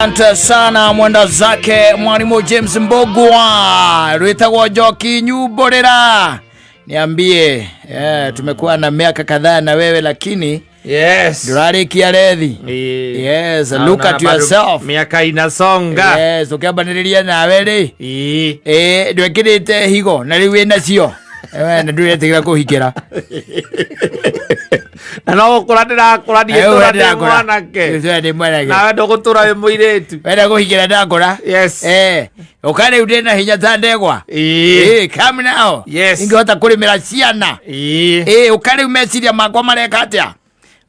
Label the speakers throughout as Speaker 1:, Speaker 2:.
Speaker 1: Asante sana mwenda zake mwalimu James Mbogwa rwitagwo Njoki Nyumburira. Niambie, tumekuwa na miaka kadhaa na wewe lakini
Speaker 2: Yes.
Speaker 1: ndurarikia rethi.
Speaker 2: Eh.
Speaker 1: Yes,
Speaker 2: Naona
Speaker 1: look at
Speaker 2: bado
Speaker 1: yourself.
Speaker 2: Miaka inasonga.
Speaker 1: Yes, ukiambanĩrĩria nawe rĩ
Speaker 2: Ĩĩ.
Speaker 1: ĩ ndwĩkĩrĩte higo na rĩu wĩnacio na ndũretĩkĩra kũhingĩra.
Speaker 2: Na no gũkũra ndĩrakũra ndiĩtũra ndĩ mwanake.
Speaker 1: Ndĩ mwanake.
Speaker 2: Nawe ndũgũtũra wĩ mũirĩtu.
Speaker 1: Wenda kũhingĩra ndakũra.
Speaker 2: Yes.
Speaker 1: Ũka rĩu ndĩna hinya ta ndegwa.
Speaker 2: Ĩĩ.
Speaker 1: Come now.
Speaker 2: Yes.
Speaker 1: Ingĩhota kũrĩmĩra ciana.
Speaker 2: Ĩĩ.
Speaker 1: Ũka rĩu meciria makwa mareka atĩa?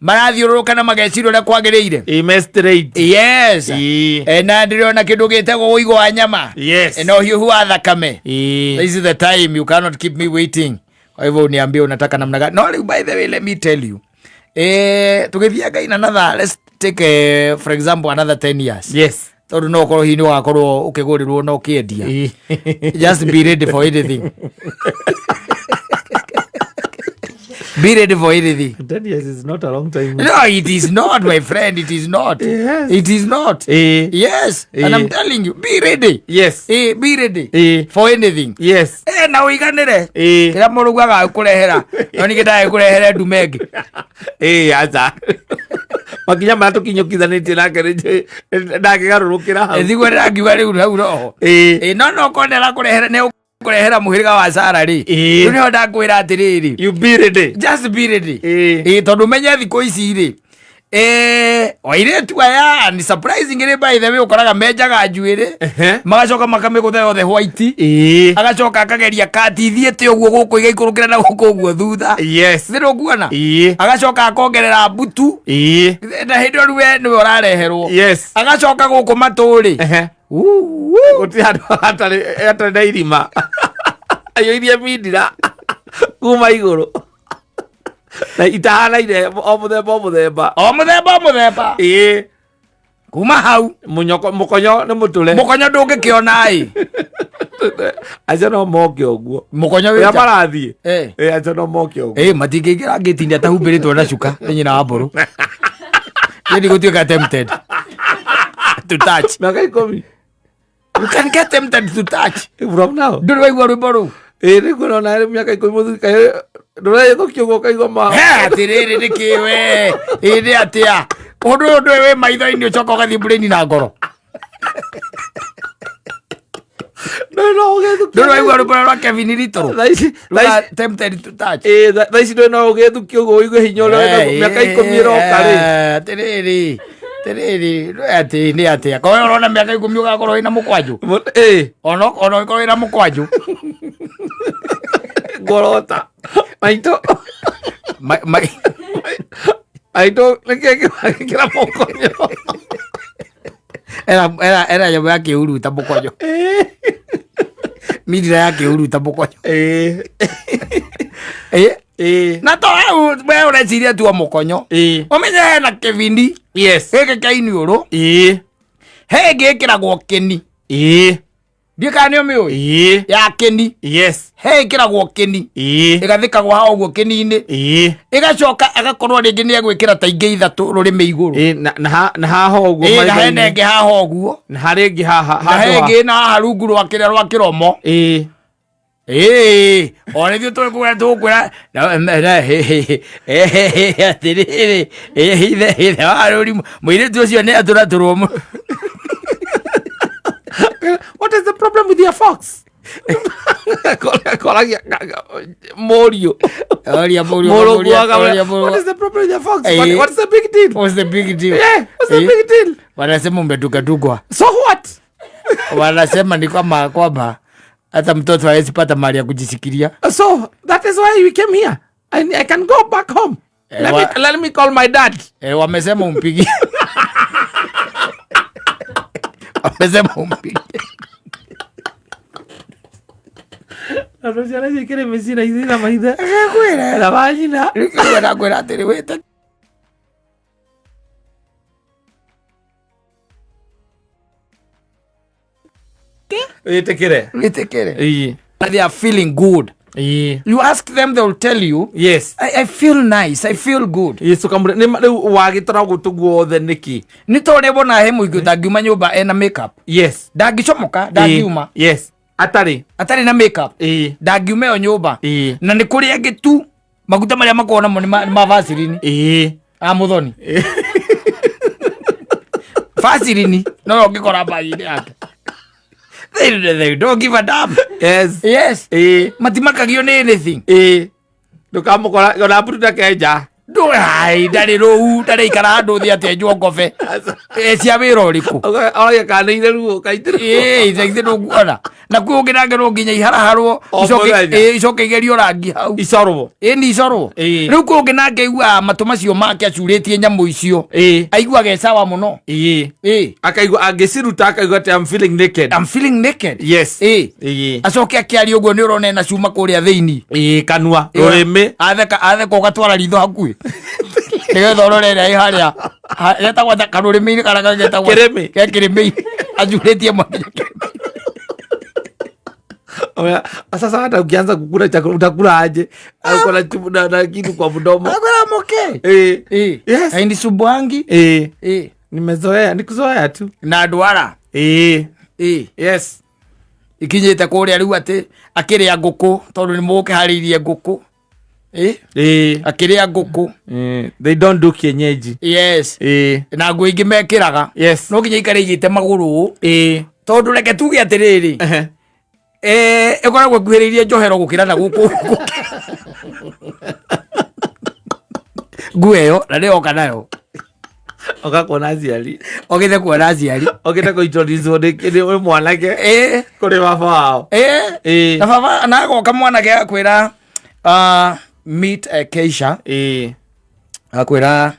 Speaker 1: Marathiũrũrũka na mageciria ũrĩa kwagĩrĩire.
Speaker 2: Ĩĩ, me straight.
Speaker 1: Yes.
Speaker 2: Ĩĩ.
Speaker 1: Na ndĩrona kĩndũ gĩtagwo ũigũ wa nyama.
Speaker 2: Yes.
Speaker 1: Na ũhiũhu wa thakame.
Speaker 2: Ĩĩ.
Speaker 1: This is the time, you cannot keep me waiting. Kwa hivyo uniambie unataka namna gani. No, rĩu by the way, let me tell you. Tũgĩthianga in another, let's take for example another 10 years.
Speaker 2: Yes.
Speaker 1: Tondũ no ũkorwo hihi nĩ ũgakorwo ũkĩgũrĩrwo na ũkĩendia.
Speaker 2: Ĩĩ.
Speaker 1: Just be ready for anything. Be ready for anything.
Speaker 2: 10 years is not a long time.
Speaker 1: No, it is not, my friend. It is not.
Speaker 2: Yes.
Speaker 1: It is not.
Speaker 2: Ĩĩ.
Speaker 1: Yes. And I'm telling you, be ready.
Speaker 2: Yes.
Speaker 1: Be ready
Speaker 2: Ĩĩ.
Speaker 1: for anything.
Speaker 2: Yes.
Speaker 1: Na ũiganĩre.
Speaker 2: Ĩĩ.
Speaker 1: Kĩrĩa mũrungu agakũrehera. No ningĩ ndagĩkũrehere ndume ĩngĩ.
Speaker 2: Ĩĩ, aca. Makinya marĩa tũkinyũkithanĩtie nake ndangĩgarũrũkĩra hau.
Speaker 1: Thiguo ndĩrangiuga rĩu hau roho.
Speaker 2: Ĩĩ.
Speaker 1: No no korwo nĩarakũrehera nĩũkũrehera mũhĩrĩga wa Sara rĩ.
Speaker 2: Ĩĩ.
Speaker 1: Rĩu nĩho ndakwĩra atĩrĩrĩ.
Speaker 2: You be ready.
Speaker 1: Just be ready.
Speaker 2: Ĩĩ.
Speaker 1: Tondũ menye thikũ ici rĩ. Airĩtu aya ni surprisingly by the way ũkoraga menjaga njuĩrĩ
Speaker 2: Ehe.
Speaker 1: magacoka makamĩgũtha yothe white.
Speaker 2: Ĩĩ.
Speaker 1: Agacoka akageria kati ithiĩte ũguo gũkũ igaikũrũkĩra na gũkũ ũguo thutha.
Speaker 2: Yes.
Speaker 1: Nĩ ndũkuona?
Speaker 2: Ĩĩ.
Speaker 1: Agacoka akongerera mbutu
Speaker 2: Ĩĩ.
Speaker 1: na hĩndĩ ĩyo rĩu we nĩwe ũrareherwo.
Speaker 2: Yes.
Speaker 1: Agacoka gũkũ matũ-rĩ.
Speaker 2: Ehe. Gũtirĩ handũ hatarĩ na irima. Aiyũirie mindira kuma igũrũ. Na itahanaine o mũthemba o mũthemba.
Speaker 1: O mũthemba o mũthemba.
Speaker 2: Ĩĩ.
Speaker 1: Kuma hau
Speaker 2: Mũnyoko mũkonyo nĩ mũtũre.
Speaker 1: mũkonyo ndũngĩkĩona ĩ.
Speaker 2: Acio no moke ũguo.
Speaker 1: Mũkonyo wĩ
Speaker 2: Ũrĩa
Speaker 1: nja.
Speaker 2: marathiĩ.
Speaker 1: Eh.
Speaker 2: Ĩĩ, acio no moke ũguo.
Speaker 1: Matingĩingĩra ngĩtinda atahumbĩrĩtwo na cuka nĩ nyina wa mbũrũ. Niĩ ndigũtuĩka tempted to touch.
Speaker 2: Mĩaka 10.
Speaker 1: You can get tempted to touch.
Speaker 2: From now.
Speaker 1: Ndũrĩ waigua rwĩmbo rũu?
Speaker 2: Ĩĩ, nĩ nguona mĩaka 10 mũthuri kaĩ ndũreyũthũkia ũguo ũkaigua ma.
Speaker 1: He, atĩrĩrĩ nĩkĩ we? Ĩ nĩ atĩa? Ũndũ ũyũ ndũĩ wĩ maitho-inĩ ũcoka ũgathiĩ brain na ngoro.
Speaker 2: Ndũrĩ no ũgĩthukia.
Speaker 1: Ndũrĩ waigua rwĩmbo rwa Kevin Little?
Speaker 2: Thaa ici
Speaker 1: Rwa tempted to touch.
Speaker 2: Ĩĩ, thaa ici ndũrĩ no ũgĩthukia ũguo ũigue hinya ũrĩa wĩnaguo mĩaka 10 ĩroka rĩ.
Speaker 1: Atĩrĩrĩ, atĩrĩrĩ, atĩ nĩ atĩa? Korwo ũrona mĩaka 10 ũgakorwo wĩna mũkwanjũ.
Speaker 2: Ĩĩ.
Speaker 1: Ona ũkorwo wĩna mũkwanjũ.
Speaker 2: Ngorota. Maitũ. Maitũ nĩkĩĩ kĩra mũkonyo?
Speaker 1: Era nyamũ ya kĩhuruta mũkonyo.
Speaker 2: Ĩĩ.
Speaker 1: Mindira ya kĩhuruta mũkonyo.
Speaker 2: Ĩĩ.
Speaker 1: Ĩĩ.
Speaker 2: Ĩĩ.
Speaker 1: Na to hau we ũreciria tu o mũkonyo.
Speaker 2: Ĩĩ.
Speaker 1: Ũmenye hena kĩbindi.
Speaker 2: Yes.
Speaker 1: Gĩkĩ kĩa iniũrũ.
Speaker 2: Ĩĩ.
Speaker 1: He ĩngĩ ĩkĩragwo kĩni.
Speaker 2: Ĩĩ.
Speaker 1: Ndiũĩ kana nĩ ũmĩũĩ.
Speaker 2: Ĩĩ.
Speaker 1: Ya kĩni.
Speaker 2: Yes.
Speaker 1: He ĩkĩragwo kĩni.
Speaker 2: Ĩĩ.
Speaker 1: Ĩgathĩkagwo haha ũguo kĩni-inĩ.
Speaker 2: Ĩĩ.
Speaker 1: Ĩgacoka agakorwo rĩngĩ nĩ egwĩkĩra ta ingĩ ithatũ rũrĩmĩ igũrũ.
Speaker 2: Ĩĩ, na haha ũguo
Speaker 1: Ĩĩ, na hena
Speaker 2: maitho-inĩ.
Speaker 1: ĩngĩ haha ũguo.
Speaker 2: Na harĩ ĩngĩ haha.
Speaker 1: Na he
Speaker 2: handũ ha-
Speaker 1: ĩngĩ na haha rungu rwa kĩrĩa rwa kĩromo.
Speaker 2: Ĩĩ.
Speaker 1: Ĩĩ, o nĩthuĩ tũkwĩra tũkwĩra atĩrĩrĩ, ithe wa rũri mũirĩtu ũcio nĩ atũratũrwo mũno.
Speaker 2: What is the problem with your fox? Koragia mũriũ.
Speaker 1: Oria mũriũ,
Speaker 2: Mũrũguo
Speaker 1: oria
Speaker 2: akamwĩra,
Speaker 1: mũrũ.
Speaker 2: What is the problem with your fox?
Speaker 1: Eh.
Speaker 2: What's the big deal?
Speaker 1: What's the big deal?
Speaker 2: Yeah, what's the
Speaker 1: Eh.
Speaker 2: big deal?
Speaker 1: Wanasema umedungadungwa.
Speaker 2: So what?
Speaker 1: Wanasema ni kama kwamba hata mtoto hawezi pata mali ya kujishikilia.
Speaker 2: So that is why we came here. I can go back home. Let me call my dad.
Speaker 1: Wamesema umpigie. Wamesema umpigie.
Speaker 2: Andũ ciana ciĩkĩre mĩciĩ na ithe na maithe.
Speaker 1: Ngakwĩra.
Speaker 2: Na manyina.
Speaker 1: Rĩu ndakwĩra atĩrĩ wĩte
Speaker 2: Wĩtĩkĩre.
Speaker 1: wĩtĩkĩre.
Speaker 2: Ĩĩ.
Speaker 1: They are feeling good. You ask them, they will tell you, I feel nice, I feel good.
Speaker 2: Yes, ukamwĩra rĩu wagĩtara gũtũ guothe nĩkĩ?
Speaker 1: Nĩ to ũrĩa wona he mũingĩ ũtangiuma nyũmba ena makeup. Ndangĩcomoka, ndangiuma.
Speaker 2: Yes, atarĩ.
Speaker 1: Atarĩ na makeup. Ndangiuma ĩyo nyũmba. Na nĩ kũrĩ angĩ tu maguta marĩa makoragwo namo nĩ ma Vaseline. A Muthoni. Vaseline no ũngĩkora mbagi-inĩ yake. They don't give a damn. Yes. Matimakagio nĩ anything.
Speaker 2: Ndũkamũkora ona mbutu ndakenja.
Speaker 1: Ndũai, ndarĩ rũu, ndarĩ ikara handũ thĩ atĩ enjwo ngobe. Cia wĩra ũrĩkũ?
Speaker 2: Oragia kana nĩ ire ruo kaitĩrwo.
Speaker 1: Ĩĩ, ithe ndũkuona. Na kwĩ ũngĩ nake no nginya iharaharwo,
Speaker 2: O mũthenya.
Speaker 1: icoke igerio rangi hau.
Speaker 2: Icorwo.
Speaker 1: Ĩĩ, nĩ icorwo. Rĩu kwĩ ũngĩ nake aiguaga matũ macio make acurĩtie nyamũ icio. Aiguaga e sawa mũno.
Speaker 2: Akaigua angĩciruta akaigua atĩ I'm feeling naked.
Speaker 1: I'm feeling naked. Acoke akĩaria ũguo nĩ ũrona ena cuma kũrĩa thĩinĩ.
Speaker 2: Kanua, rũrĩmĩ.
Speaker 1: Atheka, atheka ũgatwara ritho hakuhĩ. Nĩgetha ũrore ĩrĩa ĩ harĩa. Getagwo atĩa? Karũrĩmĩ-inĩ karĩa getagwo
Speaker 2: Kĩrĩmĩ.
Speaker 1: Ke kĩrĩmĩ. Acurĩtie mwaki kĩrĩmĩ.
Speaker 2: Oya, sasa hata ukianza kukula chakula utakula aje? Uko na na kitu kwa mdomo.
Speaker 1: Akwĩra mũke. Hainisumbwangi.
Speaker 2: Nimezoea, nikuzoea tu.
Speaker 1: Na ndwara. Ikinyĩte kũrĩa rĩu atĩ akĩrĩa ngũkũ tondũ nĩ mũkĩharĩirie ngũkũ. Akĩrĩa ngũkũ.
Speaker 2: They don't do kienyeji.
Speaker 1: Yes. Na nguo ingĩ mekĩraga. No nginya ikare igĩte magũrũ ũũ. Tondũ reke tuge atĩrĩrĩ. Ĩkoragwo ĩkuhĩrĩirie njohero gũkĩra na gũkũ. Nguo ĩyo na nĩyo oka nayo.
Speaker 2: Oka kuona aciari.
Speaker 1: Okĩte kuona aciari.
Speaker 2: Okĩte kũintroduce nĩ mwanake. Kũrĩ baba wao.
Speaker 1: Na baba na agoka mwanake agakwĩra, meet Keisha. Akwĩra,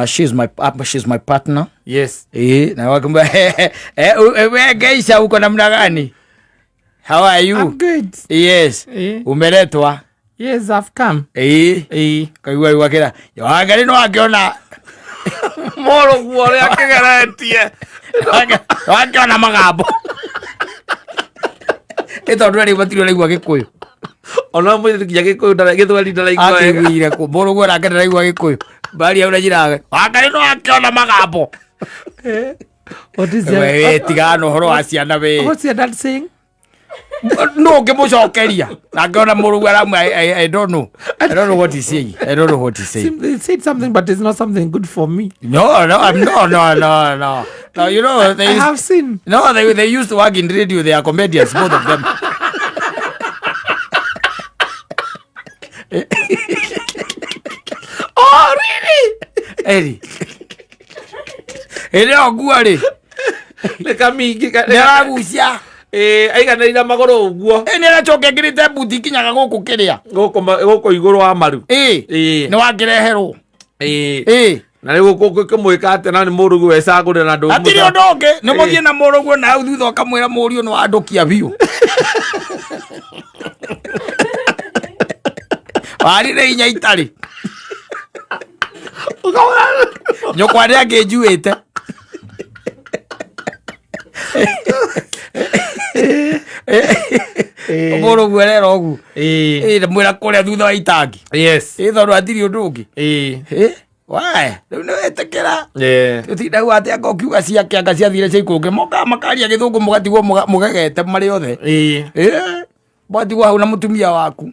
Speaker 1: she's my partner. Na wakamwambia, we Keisha uko namna gani? How are you?
Speaker 2: I'm good.
Speaker 1: Yes. Umeletwa?
Speaker 2: Yes, I've come.
Speaker 1: Kaigua rĩu akĩra, Wangari no akĩona.
Speaker 2: Mũrũguo ũrĩa akĩgeretie.
Speaker 1: Wakĩona magambo. Nĩ tondũ rĩu matirĩ ũraigua Gĩkũyũ.
Speaker 2: Ona mũirĩtu nginya Gĩkũyũ Gĩthweri ndaraigua wega.
Speaker 1: Akĩiguire kũ? Mũrũguo nake ndaraigua Gĩkũyũ. Mbari hau njĩraga, Wangari no akĩona magambo.
Speaker 2: What is your
Speaker 1: We tigana na ũhoro wa ciana we.
Speaker 2: What's your dad saying?
Speaker 1: No ũngĩmũcokeria. Na ngĩona mũrũguo aramwĩra, I don't know. I don't know what he's saying. I don't know what he's saying.
Speaker 2: They said something, but it's not something good for me.
Speaker 1: No, no, I'm, no, no, no, no. No, you know, they
Speaker 2: I
Speaker 1: used,
Speaker 2: have seen.
Speaker 1: No, they used to work in radio. They are comedians, both of them.
Speaker 2: Oh, really?
Speaker 1: Eri. Ĩrĩ o nguo rĩ.
Speaker 2: Nĩ kamingi ka-
Speaker 1: Nĩ aragucia.
Speaker 2: Aiganĩrĩire magũrũ ũguo.
Speaker 1: Nĩ aracoka ekĩrĩte mbuti ikinyaga gũkũ kĩrĩa.
Speaker 2: Gũkũ gũkũ igũrũ wa maru.
Speaker 1: Nĩ wakĩreherwo.
Speaker 2: Na rĩu ũkĩmwĩka atĩa na nĩ mũrũguo wecagũrĩra na ndũmũca-
Speaker 1: Hatirĩ ũndũ ũngĩ, nĩ mũthiĩ na mũrũguo na hau thutha ũkamwĩra mũriũ nĩ wandũkia biũ. Warire inya itarĩ. Nyũkwa nĩ angĩnjuĩte. Mũrũguo arera ũguo. Mwĩra kũrĩa thutha wa itangi. Tondũ hatirĩ ũndũ ũngĩ. Why? Rĩu nĩ wetĩkĩra. Tũtinda hau atĩ anga ũkiuga ciake anga ciathire cia ikũngĩ. Mokaga makaria gĩthũngũ mũgatigwo mũgegete marĩ othe. Mũgatigwo hau na mũtumia waku.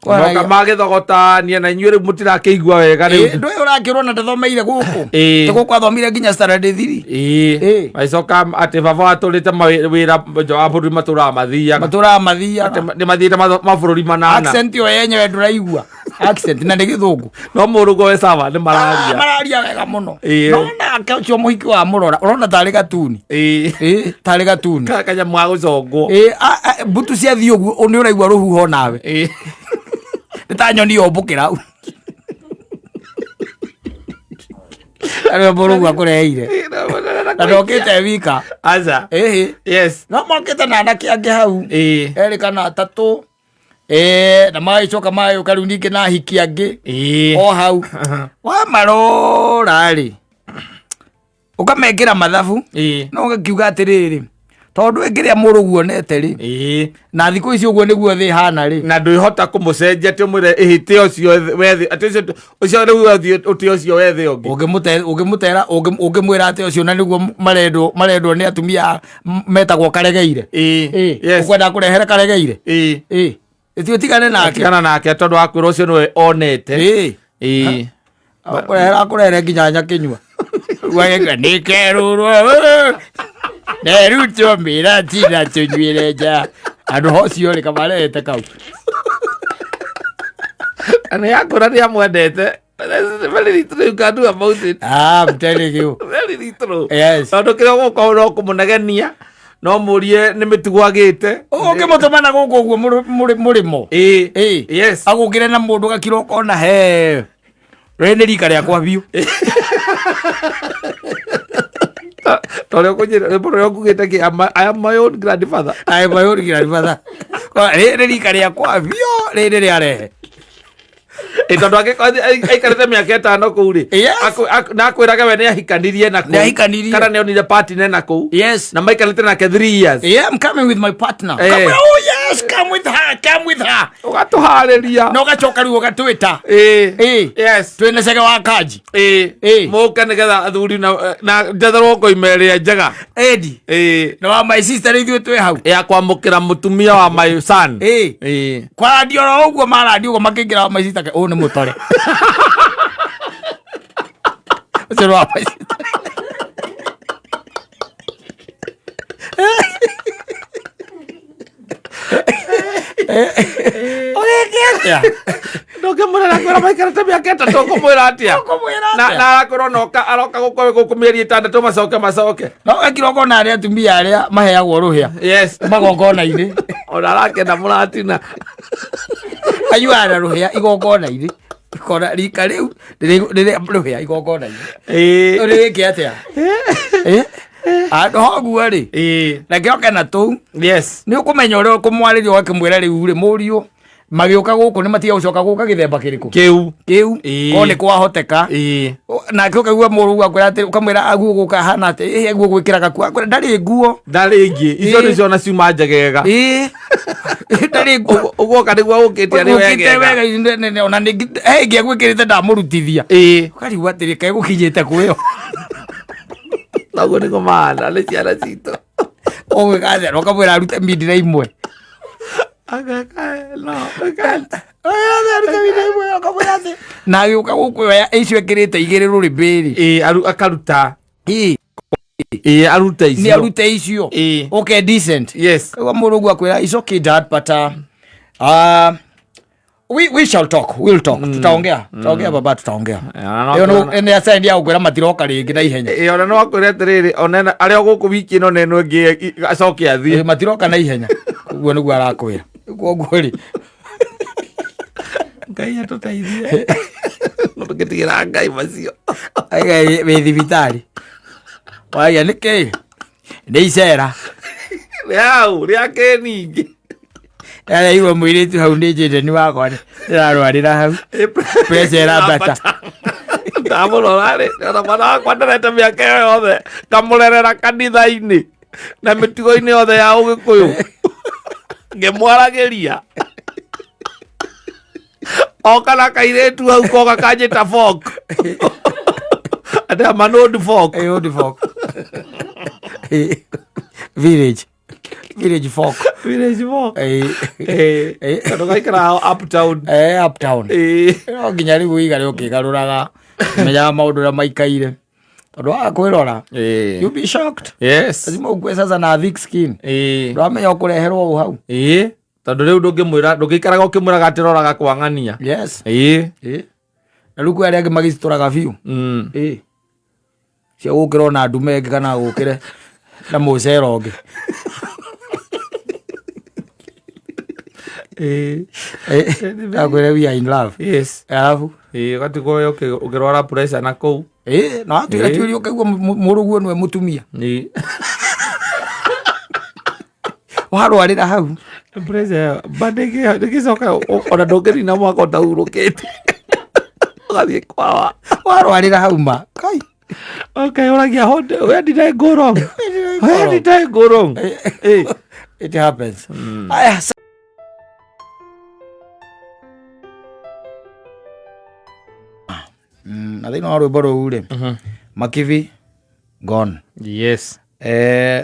Speaker 2: Moka magĩthogotania na inyuĩ rĩu mũtirakĩigua wega rĩu.
Speaker 1: Ndũĩ ũrakĩrwo na ndathomeire gũkũ. Ti gũkũ athomire nginya standard 3.
Speaker 2: Magĩcoka atĩ baba watũrĩte wĩra nja wa bũrũri matũraga mathiaga.
Speaker 1: Matũraga mathiaga.
Speaker 2: Nĩ mathiĩte mabũrũri manana.
Speaker 1: Accent ĩyo yenyewe ndũraigua. Accent na nĩ gĩthũngũ.
Speaker 2: No mũrũgo we sawa nĩ mararia.
Speaker 1: Mararia wega mũno. No nake ũcio mũhiki wa mũrora ũrona tarĩ gatuni. Tarĩ gatuni.
Speaker 2: Kanyamũ ga gũcongwo.
Speaker 1: Mbutu ciathiĩ ũguo nĩ ũraigua rũhuho nawe. Nĩ ta nyoni yombũkĩra hau. Arĩa mũrũgu akũreheire. Na ndokĩte wika.
Speaker 2: Aca.
Speaker 1: No mokĩte na anake angĩ hau. Erĩ kana atatũ. Na magĩcoka magĩũka rĩu ningĩ na ahiki angĩ. O hau. Wamarora rĩ, ũkamekĩra mathabu. No ũgakiuga atĩrĩrĩ, Tondũ ĩngĩrĩa mũrũguo onete rĩ, na thikũ ici ũguo nĩguo thĩ ĩhana rĩ,
Speaker 2: Na ndwĩhota kũmũcenjia atĩ ũmwĩre ĩhĩte ũcio wethe atĩ ũcio rĩu wethiĩ ũtĩ ũcio wethe ũngĩ.
Speaker 1: Ũngĩmũtera, ũngĩmwĩra atĩ ũcio na nĩguo marendwo nĩ atumia metagwo karegeire. Ũkwenda kũrehere karegeire. Ĩti ũtigane nake.
Speaker 2: Tigana nake tondũ wakwĩra ũcio nĩwe onete.
Speaker 1: Akũrehere nginya nyakĩnyua. Wageka nĩ kerũrwo nerutwo mĩrati na tũnyuĩre nja. Andũ hocio rĩ kamarehete kau.
Speaker 2: Na nĩ yakwĩra nĩ amwendete. There's very little you can do about it.
Speaker 1: Ah, I'm telling you.
Speaker 2: Very little.
Speaker 1: Yes.
Speaker 2: Tondũ kĩrĩa ũgũkorwo no kũmũnegenia, no mũrie nĩ mĩtugo agĩte.
Speaker 1: Ũngĩmũtũma na gũkũ ũguo mũrĩmo.
Speaker 2: Yes.
Speaker 1: Agũkĩre na mũndũ gakira ũkona he. Rĩrĩ nĩ rika rĩakwa biũ.
Speaker 2: Tondũ ũkũnjĩra, rwĩmbo rũrĩa ũkugĩte kĩ, I am my own grandfather.
Speaker 1: I am my own grandfather. Rĩrĩ nĩ rika rĩakwa biũ, rĩrĩ rĩarehe.
Speaker 2: Tondũ angĩkorwo aikarĩte mĩaka 5 kũu rĩ,
Speaker 1: Yes.
Speaker 2: na akwĩrage we nĩ ahikanirie na kũu.
Speaker 1: Nĩ ahikanirie.
Speaker 2: Kana nĩ onire partner na kũu.
Speaker 1: Yes.
Speaker 2: Na maikarĩte nake 3 years.
Speaker 1: Yeah, I'm coming with my partner. Come, oh yes, come with her, come with her.
Speaker 2: Ũgatũharĩria.
Speaker 1: Na ũgacoka rĩu ũgatwĩta.
Speaker 2: Yes.
Speaker 1: Twĩna cege wa kanji.
Speaker 2: Mũke nĩgetha athuri na njetherwo ngoima ĩrĩa njega.
Speaker 1: Edi. Na wa my sister ithuĩ twĩ hau.
Speaker 2: Ya kwamũkĩra mũtumia wa my son.
Speaker 1: Kwarandio oro ũguo marandio ũguo makĩingĩra wa my sister ke, ũyũ nĩ mũtore. Ũcio nĩ wa my sister. Ũgĩke atĩa?
Speaker 2: Ndũngĩmwĩra kwĩra maikarĩte mĩaka 3 ũkũmwĩra atĩa?
Speaker 1: Ũkũmwĩra
Speaker 2: Na
Speaker 1: atĩa?
Speaker 2: na arakwĩra ona aroka gũkũ gũkũ mĩeri 6 macoke macoke.
Speaker 1: No gakira ũkona arĩa atumia arĩa maheagwo rũhĩa.
Speaker 2: Yes.
Speaker 1: Magongona-inĩ.
Speaker 2: Ona arakena mũratina.
Speaker 1: Anyuaga na rũhĩa igongona-inĩ. Kona rika rĩu rĩrĩ rũhĩa igongona-inĩ. Rĩrĩ atĩa? Handũ ha ũguo rĩ, reke oke na tũu.
Speaker 2: Yes.
Speaker 1: Nĩ ũkũmenya ũrĩa ũkũmwarĩria ũgakĩmwĩra rĩu rĩ, mũriũ, magĩũka gũkũ nĩ matiga gũcoka gũka gĩthemba kĩrĩkũ?
Speaker 2: Kĩu.
Speaker 1: Kĩu. Korwo nĩ kwahoteka. Nake ũkaigua mũrũ akwĩra atĩ, ũkamwĩra aguo gũka hana atĩ, aguo gwĩkĩra gakuo, akwĩra ndarĩ nguo.
Speaker 2: Ndarĩ ingĩ. Icio nĩcio ona ciuma njegega.
Speaker 1: Ndarĩ nguo.
Speaker 2: Ũguo ka nĩguo ũkĩte arĩ
Speaker 1: Ũkĩte
Speaker 2: wegega.
Speaker 1: wega, ona nĩ, ĩngĩ agwĩkĩrĩte ndamũrutithia. Ũkarigwo atĩrĩ, kaĩ gũkinyĩte kwĩyo.
Speaker 2: Noguo nĩguo mahana, nĩ ciana citũ.
Speaker 1: Ũgwĩka atĩa? Na ũkamwĩra arute mindira imwe.
Speaker 2: Ageka, no, ageka.
Speaker 1: Arute mindira imwe, ũkamwĩra atĩ. Na agĩũka gũkũ oya icio ekĩrĩte igĩrĩ rũrĩmbĩ rĩ.
Speaker 2: Akaruta. Arute icio.
Speaker 1: Nĩ arute icio. Okay, decent.
Speaker 2: Yes.
Speaker 1: Kaigua mũrũ ũguo akwĩra, it's okay dad, but we shall talk. We'll talk. Tutaongea. Tutaongea baba, tutaongea. Ĩyo nĩ acaindi ya gũkwĩra matiroka rĩngĩ na ihenya.
Speaker 2: Ona no akwĩre atĩrĩrĩ, ona arĩa gũkũ wiki ĩno na ĩno ĩngĩ acoke athiĩ.
Speaker 1: Matiroka na ihenya. Ũguo nĩguo arakwĩra. Koguo rĩ.
Speaker 2: Ngai atũteithie. No tũngĩtigĩra Ngai macio.
Speaker 1: Aiga wĩ thibitarĩ. Wagia nĩkĩ? Nĩ icera.
Speaker 2: Rĩau, rĩa kĩningĩ.
Speaker 1: Araigua mũirĩtu hau nĩ njĩte nĩ wakwa ndĩrarwarĩra hau. Pressure ĩrambata.
Speaker 2: Ndamũrora rĩ, ona mwana wakwa nderete mĩaka ĩyo yothe ngamũrerera kanitha-inĩ na mĩtugo-inĩ yothe ya Ũgĩkũyũ. Ngĩmwaragĩria. Oka na kairĩtu hau koka kanjĩta fork. Atĩ I'm an old fork.
Speaker 1: Old fork. Village. Village folk.
Speaker 2: Village folk. Tondũ gaikaraga uptown.
Speaker 1: Uptown. No nginya rĩu ũigare ũkĩgarũraga, menyaga maũndũ ũrĩa maikaire. Tondũ waga kwĩrora, you'll be shocked.
Speaker 2: Yes.
Speaker 1: Lazima ukue sasa na thick skin. Ndũramenya ũkũreherwo ũ hau.
Speaker 2: Tondũ rĩu ndũngĩmwĩra, ndũngĩikaraga ũkĩmwĩraga atĩ roraga kwang'ania.
Speaker 1: Yes. Na rĩu kwĩ arĩa angĩ magĩcitũraga biũ. Cia gũkĩra ona ndume ĩngĩ kana gũkĩre na mũcere ũngĩ. Akwĩre we are in love.
Speaker 2: Yes.
Speaker 1: Alafu?
Speaker 2: Ũgatigwo we ũkĩrwara pressure na kũu.
Speaker 1: Na watuĩra tuĩria ũkaigua mũrũguo nĩwe mũtumia. Warwarĩra hau.
Speaker 2: Pressure, but ndĩgĩcoka ona ndũngĩnina mwaka ũtahurũkĩte. Ũgathiĩ kwawa.
Speaker 1: Warwarĩra hau ma. Kai.
Speaker 2: Okay, ũragia where did I go wrong? Where did I go wrong? Eh.
Speaker 1: It happens. Aya, na thĩinĩ wa rwĩmbo rũu rĩ, Makivi gone.
Speaker 2: Yes.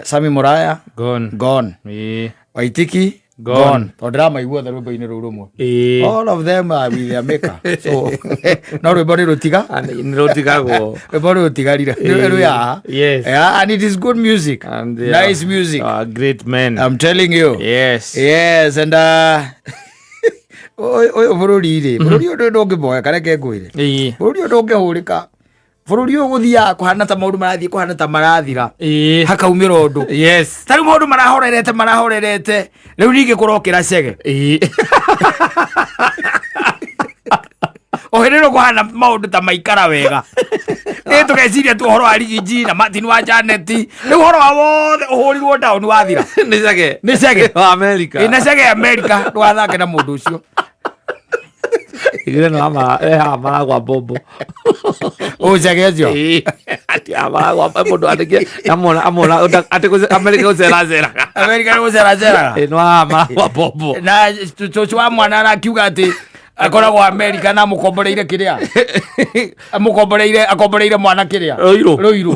Speaker 1: Sami Muraya
Speaker 2: Gone.
Speaker 1: gone. Waitiki
Speaker 2: Gone.
Speaker 1: gone. Tondũ ndĩramaigua othe rwĩmbo-inĩ rũu rũmwe. All of them are with their maker. So no rwĩmbo nĩ rũtiga.
Speaker 2: Nĩ rũtigagwo.
Speaker 1: Rwĩmbo rũu rũtigarire. Rwĩ haha.
Speaker 2: Yes.
Speaker 1: Yeah, and it is good music.
Speaker 2: And they are-
Speaker 1: Nice music.
Speaker 2: Great men.
Speaker 1: I'm telling you.
Speaker 2: Yes.
Speaker 1: Yes, and ũyũ bũrũri rĩ, bũrũri ũyũ ndũngĩboeka, reke ngwĩre. Bũrũri ũyũ ndũngĩhũrĩka. Bũrũri ũyũ gũthiaga kũhana ta maũndũ marathiĩ kũhana ta marathira. Hakaumĩra ũndũ.
Speaker 2: Yes.
Speaker 1: Ta rĩu maũndũ marahorerete marahorerete, rĩu ningĩ kũrokĩra cege. O hĩndĩ ĩno kũhana maũndũ ta maikara wega. Ĩ tũgeciria tu ũhoro wa Rigiji na Martin wa Janet. Rĩu ũhoro wa wothe ũhũrirwo down wathira.
Speaker 2: Nĩ cege.
Speaker 1: Nĩ cege.
Speaker 2: Wa America.
Speaker 1: Ĩ na cege America ndũgathake na mũndũ ũcio.
Speaker 2: Igire no ama maragwa mbombo.
Speaker 1: Ũcege ũcio.
Speaker 2: Ati amaragwa mũndũ andĩkie amona amona atĩ America gũceraceraga.
Speaker 1: America nĩ gũceraceraga.
Speaker 2: Ĩ no amaragwa mbombo.
Speaker 1: Na cũcũ wa mwana arakiuga atĩ akoragwo America na amũkomboreire kĩrĩa. Amũkomboreire akomboreire mwana kĩrĩa.
Speaker 2: Rũirũ.
Speaker 1: Rũirũ.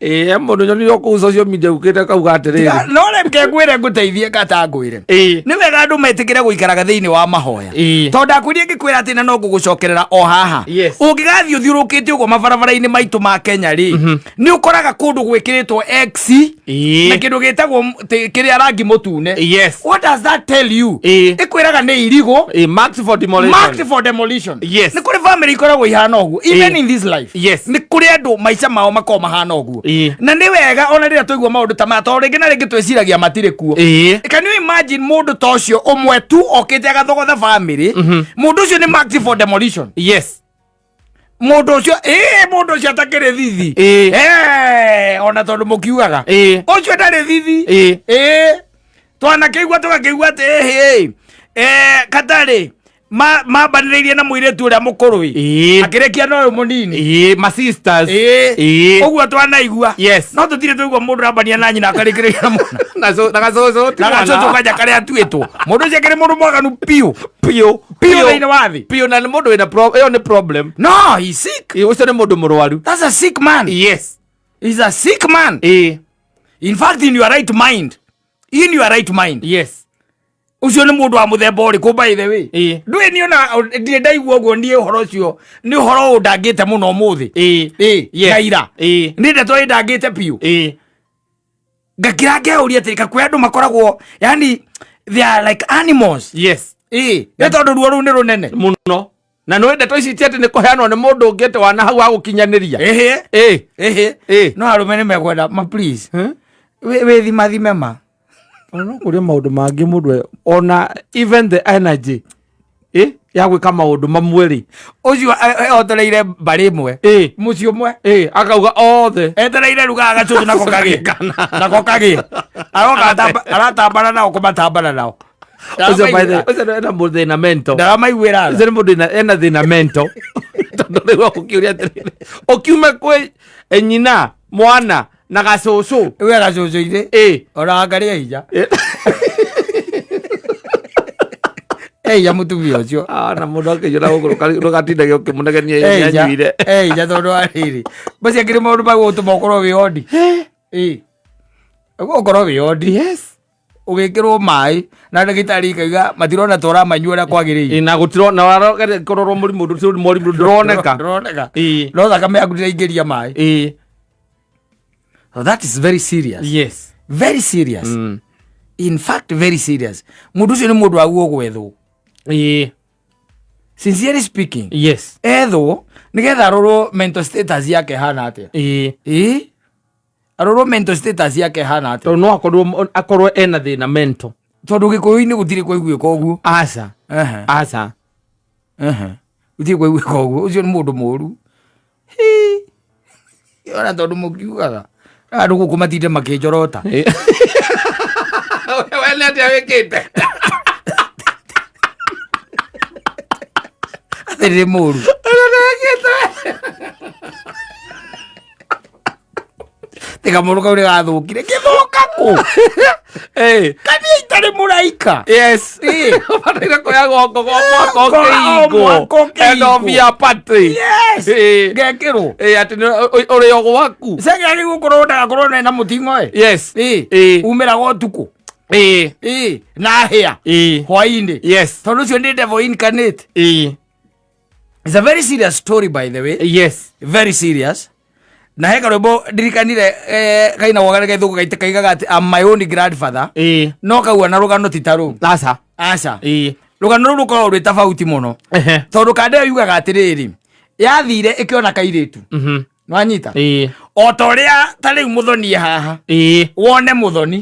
Speaker 2: Ĩ mũndũ nyonire kũu social media ukĩte kauga atĩrĩrĩ.
Speaker 1: No reke ngwĩre ngũteithie kata ngwĩre. Nĩ wega andũ metĩkĩre gũikaraga thĩinĩ wa mahoya. Tondũ ndakwĩrire ngĩkwĩra atĩ na no ngũgũcokerera o haha.
Speaker 2: Yes.
Speaker 1: Ũngĩgathiĩ ũthiũrũkĩte ũguo mabarabara-inĩ maitũ ma Kenya rĩ, nĩ ũkoraga kũndũ gwĩkĩrĩtwo X na kĩndũ gĩtagwo kĩrĩa rangi mũtune.
Speaker 2: Yes.
Speaker 1: What does that tell you? Ĩkwĩraga nĩ irigũ
Speaker 2: Marked for demolition.
Speaker 1: Marked for demolition.
Speaker 2: Yes.
Speaker 1: Nĩ kũrĩ family ikoragwo ihana ũguo. Even in this life.
Speaker 2: Yes.
Speaker 1: Nĩ kũrĩ andũ maica mao makoragwo mahana ũguo. Na nĩ wega ona rĩrĩa twaigua maũndũ ta maya, tondũ rĩngĩ na rĩngĩ twĩciragia matirĩ kuo. Can you imagine mũndũ ta ũcio ũmwe tu okĩte agathogotha family? Mũndũ ũcio nĩ marked for demolition.
Speaker 2: Yes.
Speaker 1: Mũndũ ũcio, mũndũ ũcio atakĩrĩ thithi. Ona tondũ mũkiugaga. Ũcio ndarĩ thithi. Twanakĩigua tũgakĩigua atĩ katarĩ mambanĩrĩirie na mũirĩtu ũrĩa mũkũrũ ĩ. Akĩrĩkia na ũyũ mũnini.
Speaker 2: Ma sisters.
Speaker 1: Ũguo twanaigua.
Speaker 2: Yes.
Speaker 1: No tũtirĩ twaigua mũndũ arambania na nyina akarĩkĩrĩria na mwana.
Speaker 2: Na gacũcũ ti
Speaker 1: Na
Speaker 2: mwana.
Speaker 1: gacũcũ kanja karĩa atuĩtwo. Mũndũ ũcio akĩrĩ mũndũ mwaganu piũ.
Speaker 2: Piũ.
Speaker 1: Piũ thĩinĩ wa thĩ.
Speaker 2: Piũ na nĩ mũndũ wĩna ĩyo nĩ problem.
Speaker 1: No, he's sick.
Speaker 2: Ũcio nĩ mũndũ mũrwaru.
Speaker 1: That's a sick man.
Speaker 2: Yes.
Speaker 1: He's a sick man. In fact, in your right mind. In your right mind.
Speaker 2: Yes.
Speaker 1: Ũcio nĩ mũndũ wa mũthemba ũrĩkũ by the way? Ndũĩ niĩ ona ndirĩ ndaigua ũguo niĩ ũhoro ũcio nĩ ũhoro ũndangĩte mũno ũmũthĩ.
Speaker 2: Yes.
Speaker 1: Na ira. Nĩ ndeto ĩndangĩte biũ. Ngakira ngeyũria atĩrĩ, kakwĩ andũ makoragwo, yani they are like animals.
Speaker 2: Yes.
Speaker 1: Nĩ tondũ ruo rũu nĩ rũnene.
Speaker 2: Mũno. Na nĩ ndeto ici ti atĩ nĩ kũheanwo nĩ mũndũ ũngĩ atĩ wana hau wa gũkinyanĩria.
Speaker 1: No arũme nĩ mekwenda ma please. Wĩthimathime ma.
Speaker 2: Ona no kũrĩ maũndũ mangĩ mũndũ ona even the energy ya gwĩka maũndũ mamwe rĩ.
Speaker 1: Ũcio ehotoreire mbarĩ ĩmwe. Mũciĩ ũmwe.
Speaker 2: Akauga othe.
Speaker 1: Etereire rugaga gacũcũ nako kagĩe. Nako kagĩe. Aroka aratambana nao kũmatambana nao.
Speaker 2: Ũcio by the way, ũcio ena mũthĩna mental.
Speaker 1: Ndaramaiguĩra tha.
Speaker 2: Ũcio nĩ mũndũ ena thĩna mental. Tondũ rĩu ũkĩũria atĩrĩrĩ, ũkiume kwĩ nyina, mwana na gacũcũ.
Speaker 1: We gacũcũ-inĩ. Ona anga nĩ ehinya. Ehinya mũtumia ũcio.
Speaker 2: Na mũndũ akĩiyũra gũkũ ndũgatindage ũkĩmũnegenia ĩ nĩanyuire.
Speaker 1: Ehinya tondũ wa rĩrĩ. Macio akĩrĩ maũndũ ma gũgũtũma ũkorwo wĩ ondi. Ũkorwo wĩ ondi.
Speaker 2: Yes.
Speaker 1: Ũgĩkĩrwo maĩ na ndagĩtarĩ ikauga matirona ta ũramanyua ũrĩa kwagĩrĩire.
Speaker 2: Na gũtirona, na kũrorwo mũrimũ, mũrimũ ndũroneka.
Speaker 1: Ndũroneka. No thakame yaku ndĩraingĩria maĩ. So that is very serious.
Speaker 2: Yes.
Speaker 1: Very serious. In fact, very serious. Mũndũ ũcio nĩ mũndũ waguo gwethwo. Sincerely speaking.
Speaker 2: Yes.
Speaker 1: Ethwo nĩgetha arorwo mental status yake hana atĩa. Arorwo mental status yake hana atĩa.
Speaker 2: Tondũ no akorwo ena thĩna mental.
Speaker 1: Tondũ Gĩkũyũ-inĩ gũtirĩ kwaiguĩka ũguo.
Speaker 2: Aca. Aca.
Speaker 1: Gũtirĩ kwaiguĩka ũguo. Ũcio nĩ mũndũ mũru. Ona tondũ mũkiugaga. Andũ gũkũ matinde makĩnjorota.
Speaker 2: We nĩ atĩa wĩkĩte?
Speaker 1: Atĩ ndĩ mũru. Tiga mũndũ kau nĩ gathũkire gĩthũka kũ
Speaker 2: Eh.
Speaker 1: kania itarĩ mũraika
Speaker 2: Yes.
Speaker 1: Ĩĩ.
Speaker 2: Bataire kuoyagwo ngũkũ o mwaka
Speaker 1: O
Speaker 2: ũkĩhingwo.
Speaker 1: mwaka ũkĩhingwo.
Speaker 2: End of year party.
Speaker 1: Yes.
Speaker 2: Ĩĩ.
Speaker 1: Ngekĩrwo.
Speaker 2: Ĩĩ, atĩ nĩ ũrĩ o gwaku.
Speaker 1: Cege agĩrĩirwo gũkorwo ndagakorwo na mũting'oe.
Speaker 2: Yes.
Speaker 1: Ĩĩ.
Speaker 2: Ĩĩ.
Speaker 1: Umĩraga ũtukũ.
Speaker 2: Ĩĩ.
Speaker 1: Ĩĩ. Na hĩa.
Speaker 2: Ĩĩ.
Speaker 1: Hwaĩ-inĩ.
Speaker 2: Yes.
Speaker 1: Tondũ ũcio nĩ devil incarnate.
Speaker 2: Ĩĩ.
Speaker 1: It's a very serious story, by the way.
Speaker 2: Yes.
Speaker 1: Very serious. Na he karwĩmbo ndirikanire kainagwo karĩ gaithũkũ gaite kaigaga atĩ, "I'm my own grandfather."
Speaker 2: Ĩĩ.
Speaker 1: No kaua na rũgano ti ta rũu.
Speaker 2: Aca.
Speaker 1: Aca.
Speaker 2: Ĩĩ.
Speaker 1: Rũgano rũu rũkoragwo rwĩ tofauti mũno.
Speaker 2: Ehe.
Speaker 1: Tondũ kanda ĩyo yugaga atĩrĩrĩ, yathire ĩkĩona kairĩtu. Nwanyita?
Speaker 2: Ĩĩ.
Speaker 1: O ta ũrĩa ta rĩu mũthoni e haha.
Speaker 2: Ĩĩ.
Speaker 1: Wone mũthoni.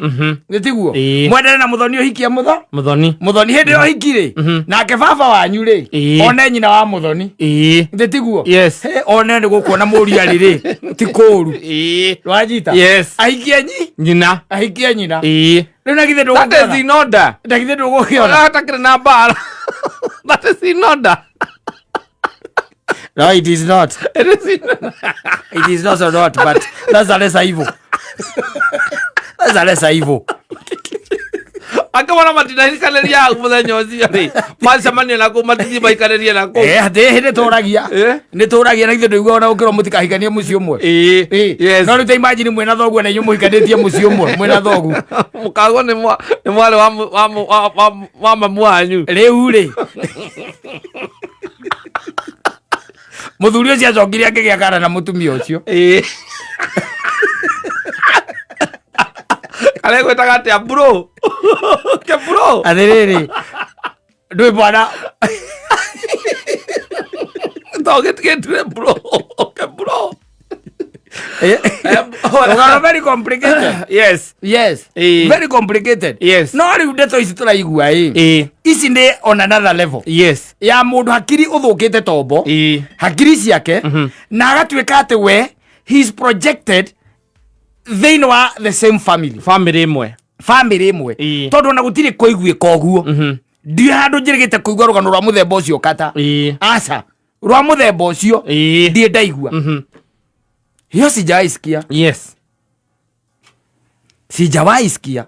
Speaker 1: Nĩ tiguo?
Speaker 2: Ĩĩ.
Speaker 1: Mwendane na mũthoni ũhikie mũtho?
Speaker 2: Mũthoni.
Speaker 1: Mũthoni hĩndĩ ĩyo hiki rĩ, nake baba wanyu rĩ,
Speaker 2: Ĩĩ.
Speaker 1: one nyina wa mũthoni.
Speaker 2: Ĩĩ.
Speaker 1: Nĩ tiguo?
Speaker 2: Yes.
Speaker 1: He, one nĩ gũkuona mũriũ arĩ rĩ, ti kũũru.
Speaker 2: Ĩĩ.
Speaker 1: Wanyita?
Speaker 2: Yes.
Speaker 1: Ahikie nyi?
Speaker 2: Nyina.
Speaker 1: Ahikie nyina.
Speaker 2: Ĩĩ.
Speaker 1: Rĩu na githĩ
Speaker 2: That is
Speaker 1: ndũgũkĩona?
Speaker 2: in order.
Speaker 1: Na githĩ ndũgũkĩona?
Speaker 2: Hatakĩrĩ na mbara. That is in order.
Speaker 1: No, it is not.
Speaker 2: It is in order.
Speaker 1: It is not so not, but that's a lesser evil. That's a lesser evil.
Speaker 2: Angĩmona matinahikanĩria hau mũthenya ũcio rĩ, macemania na kũu matithiĩ maikarĩrie na kũu.
Speaker 1: Eh, atĩ nĩ tũragia.
Speaker 2: Eh?
Speaker 1: Nĩ tũragia na ithuĩ ndũigua ona gũkĩrwo mũtikahikanie mũciĩ ũmwe.
Speaker 2: Ĩĩ.
Speaker 1: Ĩĩ.
Speaker 2: Yes.
Speaker 1: No rĩu ta imagine mwĩna thoguo na inyuĩ mũhikanĩtie mũciĩ ũmwe mwĩna thoguo.
Speaker 2: Mũkagwo nĩ mwarĩ wa mamu wanyu.
Speaker 1: Rĩu rĩ. Mũthuri ũcio acokire akĩgĩa kana na mũtumia ũcio.
Speaker 2: Ĩĩ. Aregwĩtaga atĩa bro? Ke bro?
Speaker 1: Atĩrĩrĩ. Ndũĩ mwana
Speaker 2: To gĩtigĩtire bro. Ke bro.
Speaker 1: Rũgano very complicated.
Speaker 2: Yes.
Speaker 1: Yes.
Speaker 2: Ĩĩ.
Speaker 1: Very complicated.
Speaker 2: Yes.
Speaker 1: No rĩu ndeto ici tũraigua ĩ.
Speaker 2: Ĩĩ.
Speaker 1: Ici nĩ on another level.
Speaker 2: Yes.
Speaker 1: Ya mũndũ hakiri ũthũkĩte tombo.
Speaker 2: Ĩĩ.
Speaker 1: Hakiri ciake na agatuĩka atĩ we he is projected thĩinĩ wa the same family.
Speaker 2: Family ĩmwe.
Speaker 1: Family ĩmwe.
Speaker 2: Ĩĩ.
Speaker 1: Tondũ ona gũtirĩ kũiguĩka ũguo. Ndirĩ handũ njĩrĩgĩte kũigua rũgano rwa mũthemba ũcio kata.
Speaker 2: Ĩĩ.
Speaker 1: Aca. Rwa mũthemba ũcio.
Speaker 2: Ĩĩ.
Speaker 1: Ndirĩ ndaigua. Hiyo sijawahi sikia.
Speaker 2: Yes.
Speaker 1: Sijawahi sikia.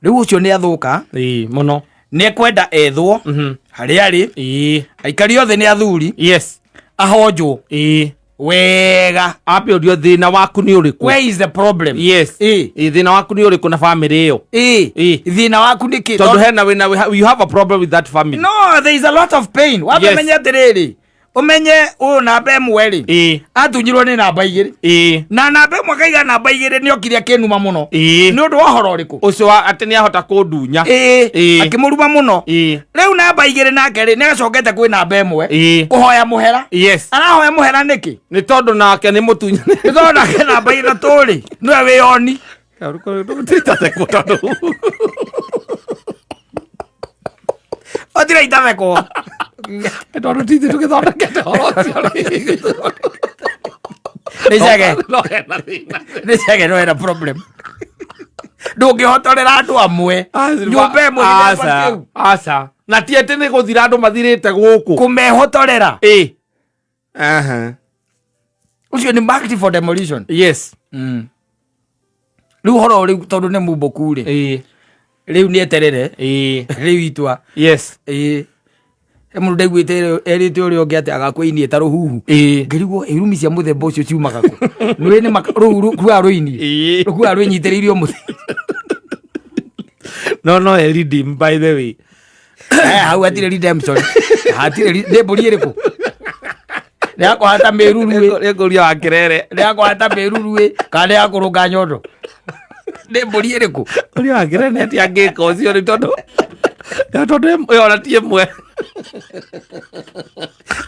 Speaker 1: Rĩu ũcio nĩ athũka.
Speaker 2: Ĩĩ, mũno.
Speaker 1: Nĩ ekwenda ethwo harĩa arĩ.
Speaker 2: Ĩĩ.
Speaker 1: Aikari othe nĩ athuri.
Speaker 2: Yes.
Speaker 1: Ahonjwo.
Speaker 2: Ĩĩ.
Speaker 1: Wega.
Speaker 2: Ambe ũrio thĩna waku nĩ ũrĩkũ.
Speaker 1: Where is the problem?
Speaker 2: Yes.
Speaker 1: Ĩĩ.
Speaker 2: Ĩĩ, thĩna waku nĩ ũrĩkũ na family ĩyo?
Speaker 1: Ĩĩ.
Speaker 2: Ĩĩ.
Speaker 1: Thĩna waku nĩ kĩ?
Speaker 2: Tondũ hena wĩna you have a problem with that family.
Speaker 1: No, there is a lot of pain. Wambe
Speaker 2: Yes.
Speaker 1: menye atĩrĩrĩ. Ũmenye ũyũ namba ĩmwe rĩ.
Speaker 2: Ĩĩ.
Speaker 1: Atunyirwo nĩ namba igĩrĩ.
Speaker 2: Ĩĩ.
Speaker 1: Na namba ĩmwe akaiga namba igĩrĩ nĩ okire akĩnuma mũno.
Speaker 2: Ĩĩ.
Speaker 1: Nĩ ũndũ wa ũhoro ũrĩkũ?
Speaker 2: Ũcio wa atĩ nĩ ahota kũndunya.
Speaker 1: Ĩĩ.
Speaker 2: Ĩĩ.
Speaker 1: Akĩmũruma mũno.
Speaker 2: Ĩĩ.
Speaker 1: Rĩu namba igĩrĩ nake rĩ nĩ acokete kwĩ namba ĩmwe.
Speaker 2: Ĩĩ.
Speaker 1: Kũhoya mũhera.
Speaker 2: Yes.
Speaker 1: Arahoya mũhera nĩkĩ?
Speaker 2: Nĩ tondũ nake nĩ mũtunyani.
Speaker 1: Nĩ tondũ nake namba ithatũ rĩ nĩwe wĩyoni.
Speaker 2: Titathekwo tondũ.
Speaker 1: Otira itathekwo.
Speaker 2: Tondũ tithe tũgĩthondekete ũhoro ũcio rĩ.
Speaker 1: Nĩ cege.
Speaker 2: No hena thĩna.
Speaker 1: Nĩ cege no hena problem. Ndũngĩhotorera andũ amwe. Nyũmba ĩmwe gĩthemba
Speaker 2: Aca.
Speaker 1: kĩu.
Speaker 2: Aca. Na ti atĩ nĩ gũthira andũ mathirĩte gũkũ.
Speaker 1: Kũmehotorera.
Speaker 2: Ĩĩ. Aha.
Speaker 1: Ũcio nĩ marked for demolition.
Speaker 2: Yes.
Speaker 1: Rĩu ũhoro rĩu tondũ nĩ mumbũku rĩ.
Speaker 2: Ĩĩ.
Speaker 1: Rĩu nĩ eterere.
Speaker 2: Ĩĩ.
Speaker 1: Rĩu itua.
Speaker 2: Yes.
Speaker 1: Ĩĩ. He mũndũ ndaiguĩte erĩte ũrĩa ũngĩ atĩ agakwĩinie ta rũhuhu.
Speaker 2: Ĩĩ.
Speaker 1: Ngĩrigwo irumi cia mũthemba ũcio ciumaga kũ? Nĩũĩ nĩ rũu rũkuaga rũinie.
Speaker 2: Ĩĩ.
Speaker 1: Rũkuaga rwĩnyitĩrĩirio mũtĩ.
Speaker 2: No no e redeem by the way.
Speaker 1: Eh, hau hatirĩ redemption. Hatirĩ nĩ mbũri ĩrĩkũ? Nĩ ya kũhata mĩruru ĩ.
Speaker 2: Nĩ ngũria wa kĩrere.
Speaker 1: Nĩ ya kũhata mĩruru ĩ kana nĩ ya kũrũnga nyondo? Nĩ mbũri ĩrĩkũ?
Speaker 2: Ũrĩa wa kĩrere nĩ atĩ angĩka ũcio nĩ tondũ tondũ ĩyo ona ti ĩmwe.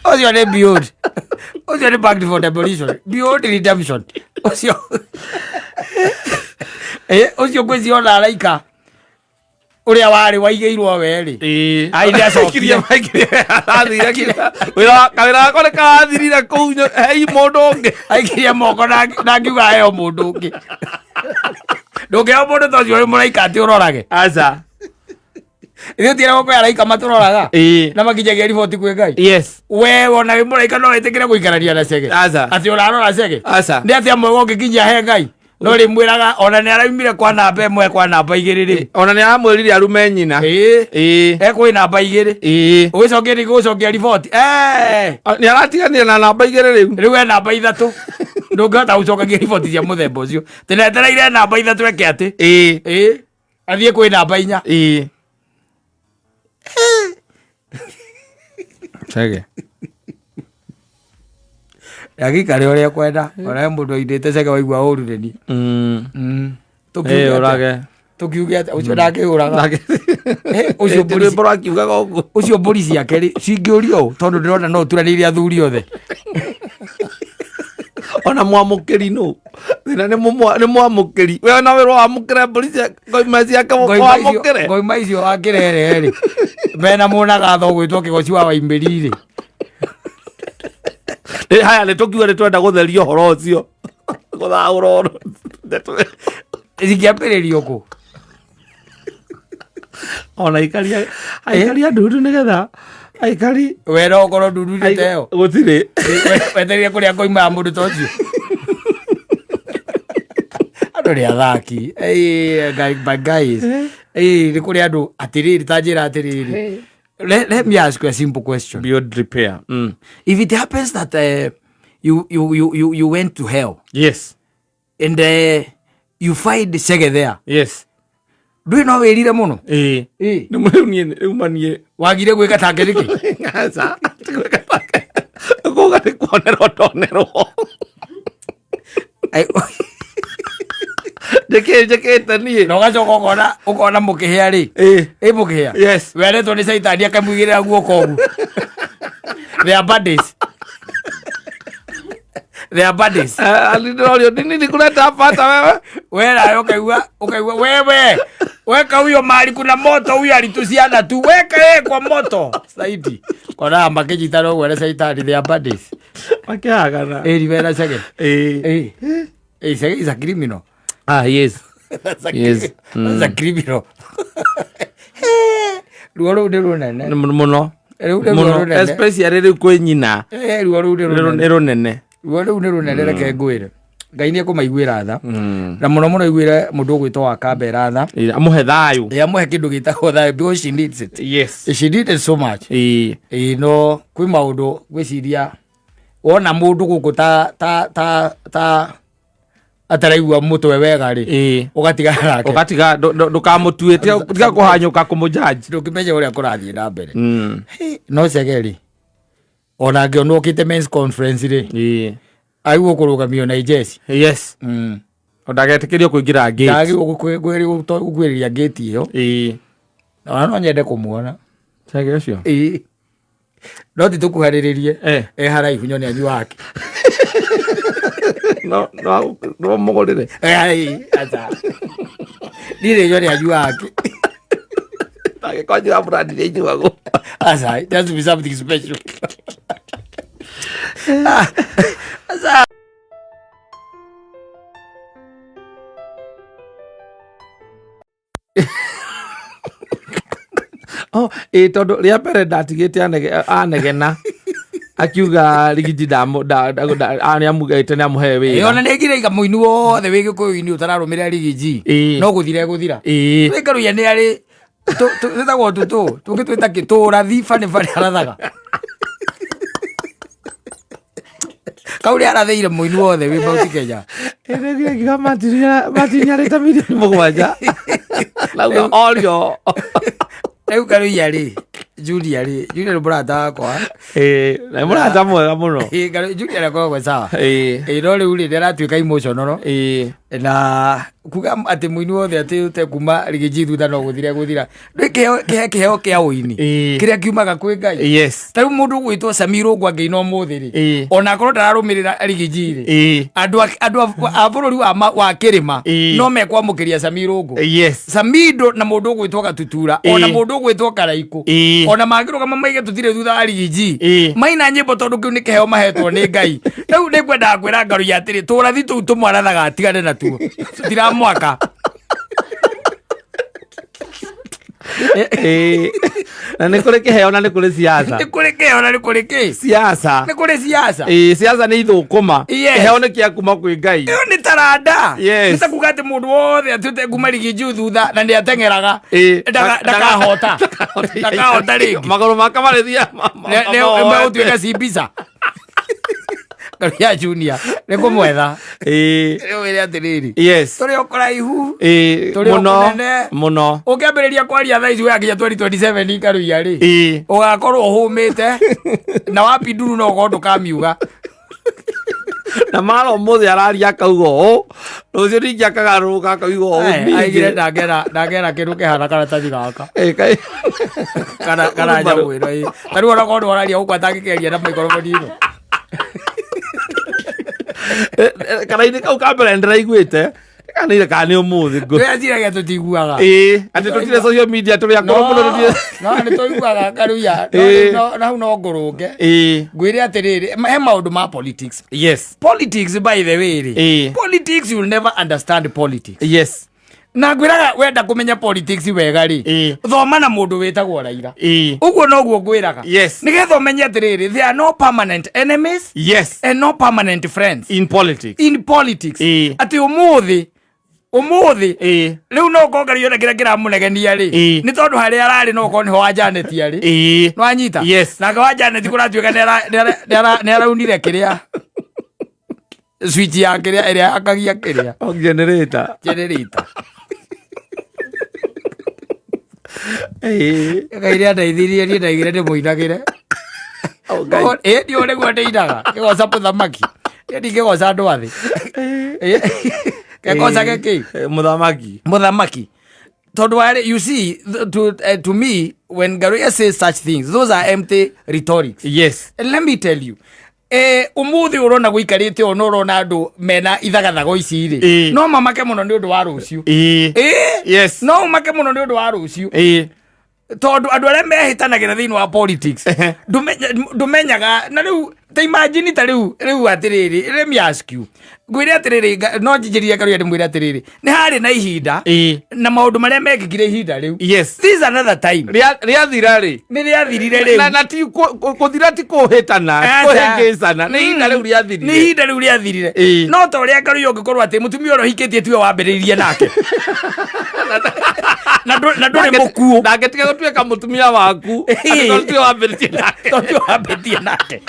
Speaker 1: Ũcio nĩ beyond. Ũcio nĩ back for demolition. Beyond redemption. Ũcio. Eh, ũcio ngwĩciria ona araika ũrĩa warĩ waigĩirwo we rĩ.
Speaker 2: Ĩĩ.
Speaker 1: Ai, nĩ acokire.
Speaker 2: Arathire kinya. Wĩra kawĩra gakwa nĩ karathirire kũu hei mũndũ ũngĩ.
Speaker 1: Aikirie moko na angiuga heo mũndũ ũngĩ. Ndũngĩheo mũndũ ta ũcio wĩ mũraika atĩ ũrorage.
Speaker 2: Aca.
Speaker 1: Ithuĩ tiragwo kwĩ araika matũroraga.
Speaker 2: Ĩĩ.
Speaker 1: Na makinyagia riboti kwĩ Ngai.
Speaker 2: Yes.
Speaker 1: We ona wĩ mũraika no wĩtĩkĩre gũikarania na cege.
Speaker 2: Aca.
Speaker 1: Atĩ ũrarora cege.
Speaker 2: Aca.
Speaker 1: Nĩ atĩa mwega ũngĩkinyia he Ngai. No rĩmwĩraga ona nĩ araumire kwa namba 1 kwa namba 2 rĩ.
Speaker 2: Ona nĩ aramwĩrire arume nyina.
Speaker 1: Ĩĩ.
Speaker 2: Ĩĩ.
Speaker 1: Ekwĩ namba 2.
Speaker 2: Ĩĩ.
Speaker 1: Ũgĩcokia nĩ gũcokia riboti. Eh.
Speaker 2: Nĩ aratiganire na namba 2 rĩu.
Speaker 1: Rĩu e namba 3. Ndũngĩhota gũcokagia riboti cia mũthemba ũcio. Tũnetereire namba 3 eke atĩ.
Speaker 2: Ĩĩ.
Speaker 1: Ĩĩ. Athiĩ kwĩ namba 4.
Speaker 2: Ĩĩ. Chege.
Speaker 1: Agĩikare ũrĩa kwenda. Ona he mũndũ oindĩte cege waigua ũru nĩ niĩ.
Speaker 2: Ĩĩ ũrage.
Speaker 1: Tũkiuge atĩa ũcio ndangĩũraga. Ũcio mbũri
Speaker 2: Rwĩmbo rwakiugaga ũguo.
Speaker 1: Ũcio mbũri ciake rĩ cingĩũrio ũũ tondũ ndĩrona no ũturanĩire athuri othe.
Speaker 2: Ona mwamũkĩri nũ. Thĩna nĩ mwamũkĩri. We na wĩrwo wamũkĩre mbũri cia ngoima ciake wamũkĩre.
Speaker 1: Ngoima icio wa kĩrere rĩ mena mũnagatho ũgwĩtwo kĩgoci wa Waimbĩri rĩ.
Speaker 2: Haya nĩ tũkiuga nĩ twenda gũtheria ũhoro ũcio. Gũthaũra ũhoro.
Speaker 1: Cingĩambĩrĩrio kũ?
Speaker 2: Ona aikari a ndundu nĩgetha aikari
Speaker 1: We no ũkorwo ndundu-inĩ ta ĩyo.
Speaker 2: Gũtirĩ.
Speaker 1: Wetereire kũrĩa ngoima ya mũndũ ta ũcio. Andũ nĩ athaki. My guys. Nĩ kũrĩ andũ atĩrĩrĩ, ta njĩra atĩrĩrĩ. Let me ask you a simple question.
Speaker 2: Beyond repair.
Speaker 1: If it happens that you went to hell.
Speaker 2: Yes.
Speaker 1: And you find Chege there.
Speaker 2: Yes.
Speaker 1: Ndũĩ no wĩrire mũno?
Speaker 2: Ĩĩ.
Speaker 1: Ĩĩ.
Speaker 2: Nĩ rĩu niĩ rĩu maniĩ.
Speaker 1: Wagire gwĩka take nĩkĩ?
Speaker 2: Aca, ti gwĩka take. Kuga nĩ kuonerwo ndonerwo. Njĩkĩ njĩkĩte niĩ.
Speaker 1: Na ũgacoka ũkona mũkĩhĩa rĩ.
Speaker 2: Ĩĩ.
Speaker 1: Ĩ mũkĩhĩa?
Speaker 2: Yes.
Speaker 1: Weretwo nĩ caitani akamũigĩrĩra guoko ũguo. They are buddies. They are buddies.
Speaker 2: Ndĩrorio nini nikuleta pata wewe.
Speaker 1: Wewe nawe ukaigua wewe. Weka huyo mahali kuna moto, huyo alitusiana tu. Weka yeye kwa moto. Saidi. Kona makĩnyitana ũguo na caitani, they are buddies.
Speaker 2: Makĩhagana.
Speaker 1: Ĩri wena Chege.
Speaker 2: Ĩĩ.
Speaker 1: Ĩĩ. Ĩĩ, Chege is a criminal.
Speaker 2: Yes.
Speaker 1: That's a
Speaker 2: Yes.
Speaker 1: That's a criminal. Ruo rũu nĩ rũnene.
Speaker 2: Mũno.
Speaker 1: Rĩu nĩ ruo
Speaker 2: Mũno.
Speaker 1: rũnene.
Speaker 2: Especially rĩu kwĩ nyina.
Speaker 1: Ruo rũu nĩ rũnene.
Speaker 2: Nĩ rũnene.
Speaker 1: Ruo rũu nĩ rũnene, reke ngwĩre. Ngai nĩ ekũmaiguĩra tha. Na mũno mũno iguĩre mũndũ ũgwĩtwo wa Kambera tha.
Speaker 2: Ĩĩ, amũhe thayũ.
Speaker 1: Ĩĩ, amũhe kĩndũ gĩtagwo thayũ because she needs it.
Speaker 2: Yes.
Speaker 1: She needs it so much.
Speaker 2: Ĩĩ.
Speaker 1: Ĩĩ, no kwĩ maũndũ ngwĩciria wona mũndũ gũkũ ta ataraigua mũtwe wega rĩ,
Speaker 2: Ĩĩ.
Speaker 1: ũgatigana nake.
Speaker 2: Ũgatiga ndũkamũtue, tiga kũhanyũka kũmũjudge.
Speaker 1: Ndũngĩmenya ũrĩa kũrathiĩ na mbere. No Chege rĩ, ona angĩonwo okĩte men's conference rĩ,
Speaker 2: Ĩĩ.
Speaker 1: agĩrĩirwo kũrũgamio na ijeci.
Speaker 2: Yes. Ndagetĩkĩrio kũingĩra gate.
Speaker 1: Ndagĩrĩirwo gũkuĩrĩria gate ĩyo.
Speaker 2: Ĩĩ.
Speaker 1: Ona no nyende kũmuona.
Speaker 2: Chege ũcio?
Speaker 1: Ĩĩ. No ti tũkuhanĩrĩrie.
Speaker 2: Eh.
Speaker 1: E haraihu nyone anyua wake.
Speaker 2: No, no, no mũgũrĩre.
Speaker 1: Ai, aca. Niĩ nĩ nyone anyua wake.
Speaker 2: Ndagĩkorwo njĩra brand iria inyuagwo.
Speaker 1: Aca, it has to be something special. Aca.
Speaker 2: Oh, ĩ tondũ rĩa mbere ndatigĩte anegena akiuga rigiji nĩamugĩte nĩamũhe wĩra.
Speaker 1: Ona nĩ ngiraiga mũini wothe wĩ Gĩkũyũ-inĩ ũtararũmĩrĩra rigiji.
Speaker 2: Ĩĩ.
Speaker 1: No gũthira egũthira.
Speaker 2: Ĩĩ.
Speaker 1: Nĩ Ngaruiya nĩ arĩ twĩtagwo tũtũ, tũngĩtwĩta kĩ? Tũrathi bani bani arathaga. Kau nĩ arathĩire mũini wothe wĩ Mount Kenya.
Speaker 2: Ĩrĩgire ngiuga Martin nĩarĩte mirioni mũgwanja. Nauga orio.
Speaker 1: Rĩu Ngaruiya rĩ, Junior rĩ, Junior nĩ mũrata wakwa.
Speaker 2: Ĩĩ, na nĩ mũrata mwega mũno.
Speaker 1: Ĩĩ, Junior nĩ akoragwo sawa.
Speaker 2: Ĩĩ.
Speaker 1: Ĩĩ, no rĩu rĩ, nĩ aratuĩka emotional.
Speaker 2: Ĩĩ.
Speaker 1: Na kuga atĩ mũini wothe atĩ ũte kuma rigiji thutha no gũthira gũthira. Ndũĩ kĩheo kĩa ũini.
Speaker 2: Ĩĩ.
Speaker 1: Kĩrĩa kiumaga kwĩ Ngai.
Speaker 2: Yes.
Speaker 1: Ta rĩu mũndũ ũgwĩtwo Sammy Irũngũ angĩina ũmũthĩ rĩ,
Speaker 2: Ĩĩ.
Speaker 1: ona akorwo ndararũmĩrĩra rigiji rĩ,
Speaker 2: Ĩĩ.
Speaker 1: andũ a bũrũri wa kĩrĩma
Speaker 2: Ĩĩ.
Speaker 1: no mekwamũkĩria Sammy Irũngũ.
Speaker 2: Yes.
Speaker 1: Samido na mũndũ ũgwĩtwo Gatutura, ona
Speaker 2: Ĩĩ.
Speaker 1: mũndũ ũgwĩtwo Karaikũ,
Speaker 2: Ĩĩ.
Speaker 1: ona mangĩrũgama maige tũtirĩ thutha wa rigiji,
Speaker 2: Ĩĩ.
Speaker 1: maina nyĩmbo tondũ kĩu nĩ kĩheo mahetwo nĩ Ngai. Rĩu nĩ ngwendaga kwĩra Ngaruiya atĩrĩ, tũrathi tũu tũmwarathaga atigane natuo, tũtiramwaka.
Speaker 2: Ĩĩ. Na nĩ kũrĩ kĩheo na nĩ kũrĩ siasa.
Speaker 1: Nĩ kũrĩ kĩheo na nĩ kũrĩ kĩ?
Speaker 2: Siasa.
Speaker 1: Nĩ kũrĩ siasa.
Speaker 2: Ĩĩ, siasa nĩ ithũkũma.
Speaker 1: Yes.
Speaker 2: Kĩheo nĩ kĩa kuma kwĩ Ngai.
Speaker 1: Ĩyo nĩ taranda.
Speaker 2: Yes.
Speaker 1: Nĩ ta kuga atĩ mũndũ wothe atuĩte nguma rigi juu thutha na nĩ ateng'eraga.
Speaker 2: Ĩĩ.
Speaker 1: Ndakahota. Ndakahota rĩngĩ.
Speaker 2: Magũrũ make marĩthiaga
Speaker 1: Nĩ ũtuĩka cimbica. Karuya Junior nĩ kũmwetha.
Speaker 2: Ĩĩ.
Speaker 1: Rĩu wĩre atĩrĩrĩ.
Speaker 2: Yes.
Speaker 1: Tũrĩ o kũraihu.
Speaker 2: Ĩĩ,
Speaker 1: Tũrĩ o
Speaker 2: mũno
Speaker 1: kũnene.
Speaker 2: mũno.
Speaker 1: Ũngĩambĩrĩria kwaria thaa ici wakinya 2027 Karuya rĩ.
Speaker 2: Ĩĩ.
Speaker 1: Ũgakorwo ũhũmĩte na wapinduru no ũkorwo ndũkamiuga.
Speaker 2: Na mara ũmũthĩ araria akauga ũũ, rũciũ ningĩ akagarũrũka akauga ũũ
Speaker 1: Aigire
Speaker 2: ningĩ.
Speaker 1: ndangera ndangera kĩndũ kĩhana karatathi gaka.
Speaker 2: Ĩĩ,
Speaker 1: Kana kana nyamũ ĩno ĩ. Ta rĩu ona korwo nĩwararia gũkũ atangĩkĩaria na maikoroboni ĩno.
Speaker 2: Karaini kau ka mbere ndĩraiguĩte kanire kana nĩ ũmũthĩ ngũ.
Speaker 1: Tweciragia tũtiguaga.
Speaker 2: Ĩĩ, atĩ tũtirĩ social media tũrĩ akũrũ mũno tũtirĩ.
Speaker 1: No nĩ tũiguaga Karuya.
Speaker 2: Ĩĩ.
Speaker 1: No hau no ngũrũnge.
Speaker 2: Ĩĩ.
Speaker 1: Ngwĩre atĩrĩrĩ, he maũndũ ma politics.
Speaker 2: Yes.
Speaker 1: Politics by the way rĩ.
Speaker 2: Ĩĩ.
Speaker 1: Politics you'll never understand politics.
Speaker 2: Yes.
Speaker 1: Na ngwĩraga wenda kũmenya politics wega rĩ.
Speaker 2: Ĩĩ.
Speaker 1: Thoma na mũndũ wĩtagwo Raila.
Speaker 2: Ĩĩ.
Speaker 1: Ũguo noguo ngwĩraga.
Speaker 2: Yes.
Speaker 1: Nĩgetha ũmenye atĩrĩrĩ, there are no permanent enemies
Speaker 2: Yes.
Speaker 1: and no permanent friends
Speaker 2: In politics.
Speaker 1: in politics.
Speaker 2: Ĩĩ.
Speaker 1: Atĩ ũmũthĩ ũmũthĩ
Speaker 2: Ĩĩ.
Speaker 1: rĩu no ũkorwo Ngai ona kĩrĩa kĩramũnegenia rĩ
Speaker 2: Ĩĩ.
Speaker 1: nĩ tondũ harĩa ararĩ no ũkorwo nĩho wa Janet arĩ.
Speaker 2: Ĩĩ.
Speaker 1: Nĩwanyita?
Speaker 2: Yes.
Speaker 1: Nake wa Janet kũratuĩka nĩaraunire kĩrĩa switch ya kĩrĩa ĩrĩa akagia kĩrĩa
Speaker 2: Oh, generator.
Speaker 1: generator.
Speaker 2: Ĩĩ.
Speaker 1: Ngai nĩandeithirie niĩ ndaigire ndĩmũinagĩre.
Speaker 2: Oh, Ngai.
Speaker 1: Ĩ ndiũĩ nĩguo ndĩinaga ngĩgoca mũthamaki. Niĩ ndingĩgoca andũ a thĩ. Ĩ, kengocage kĩ?
Speaker 2: Ĩĩ, Mũthamaki.
Speaker 1: Mũthamaki. Tondũ warĩ you see to me when Ngaruiya says such things those are empty rhetorics.
Speaker 2: Yes.
Speaker 1: And let me tell you umuthi urona guikarite ũũ na ũrona andũ mena ithagathago ici rĩ
Speaker 2: Ĩĩ.
Speaker 1: no mamake mũno nĩ ũndũ wa rũciũ.
Speaker 2: Ĩĩ.
Speaker 1: Ĩĩ.
Speaker 2: Yes.
Speaker 1: No ũmake mũno nĩ ũndũ wa rũciũ
Speaker 2: Ĩĩ.
Speaker 1: tondũ andũ arĩa mehĩtanagĩra thĩinĩ wa politics ndũmenyaga na rĩu ta imagine ta rĩu rĩu atĩrĩrĩ, let me ask you, ngwĩre atĩrĩrĩ, no njinjĩrie Karuya ndĩmwĩre atĩrĩrĩ, nĩ harĩ na ihinda
Speaker 2: Ĩĩ.
Speaker 1: na maũndũ marĩa mekĩkire ihinda rĩu.
Speaker 2: Yes.
Speaker 1: This is another time.
Speaker 2: Rĩathira rĩ.
Speaker 1: Nĩ rĩathirire rĩu.
Speaker 2: Na ti kũthira ti kũhĩtana,
Speaker 1: Aca.
Speaker 2: kũhĩngĩcana. Nĩ ihinda rĩu rĩathirire.
Speaker 1: Nĩ ihinda rĩu rĩathirire.
Speaker 2: Ĩĩ.
Speaker 1: No ta ũrĩa Karuya ũngĩkorwo atĩ mũtumia ũrĩa ũhikĩtie tiwe wambĩrĩirie nake na ndũrĩ mũkuũ.
Speaker 2: Ndangĩtiga gũtuĩka mũtumia waku. Atĩ tondũ tiwe wambĩrĩtie nake.
Speaker 1: Tondũ tiwe wambĩtie nake.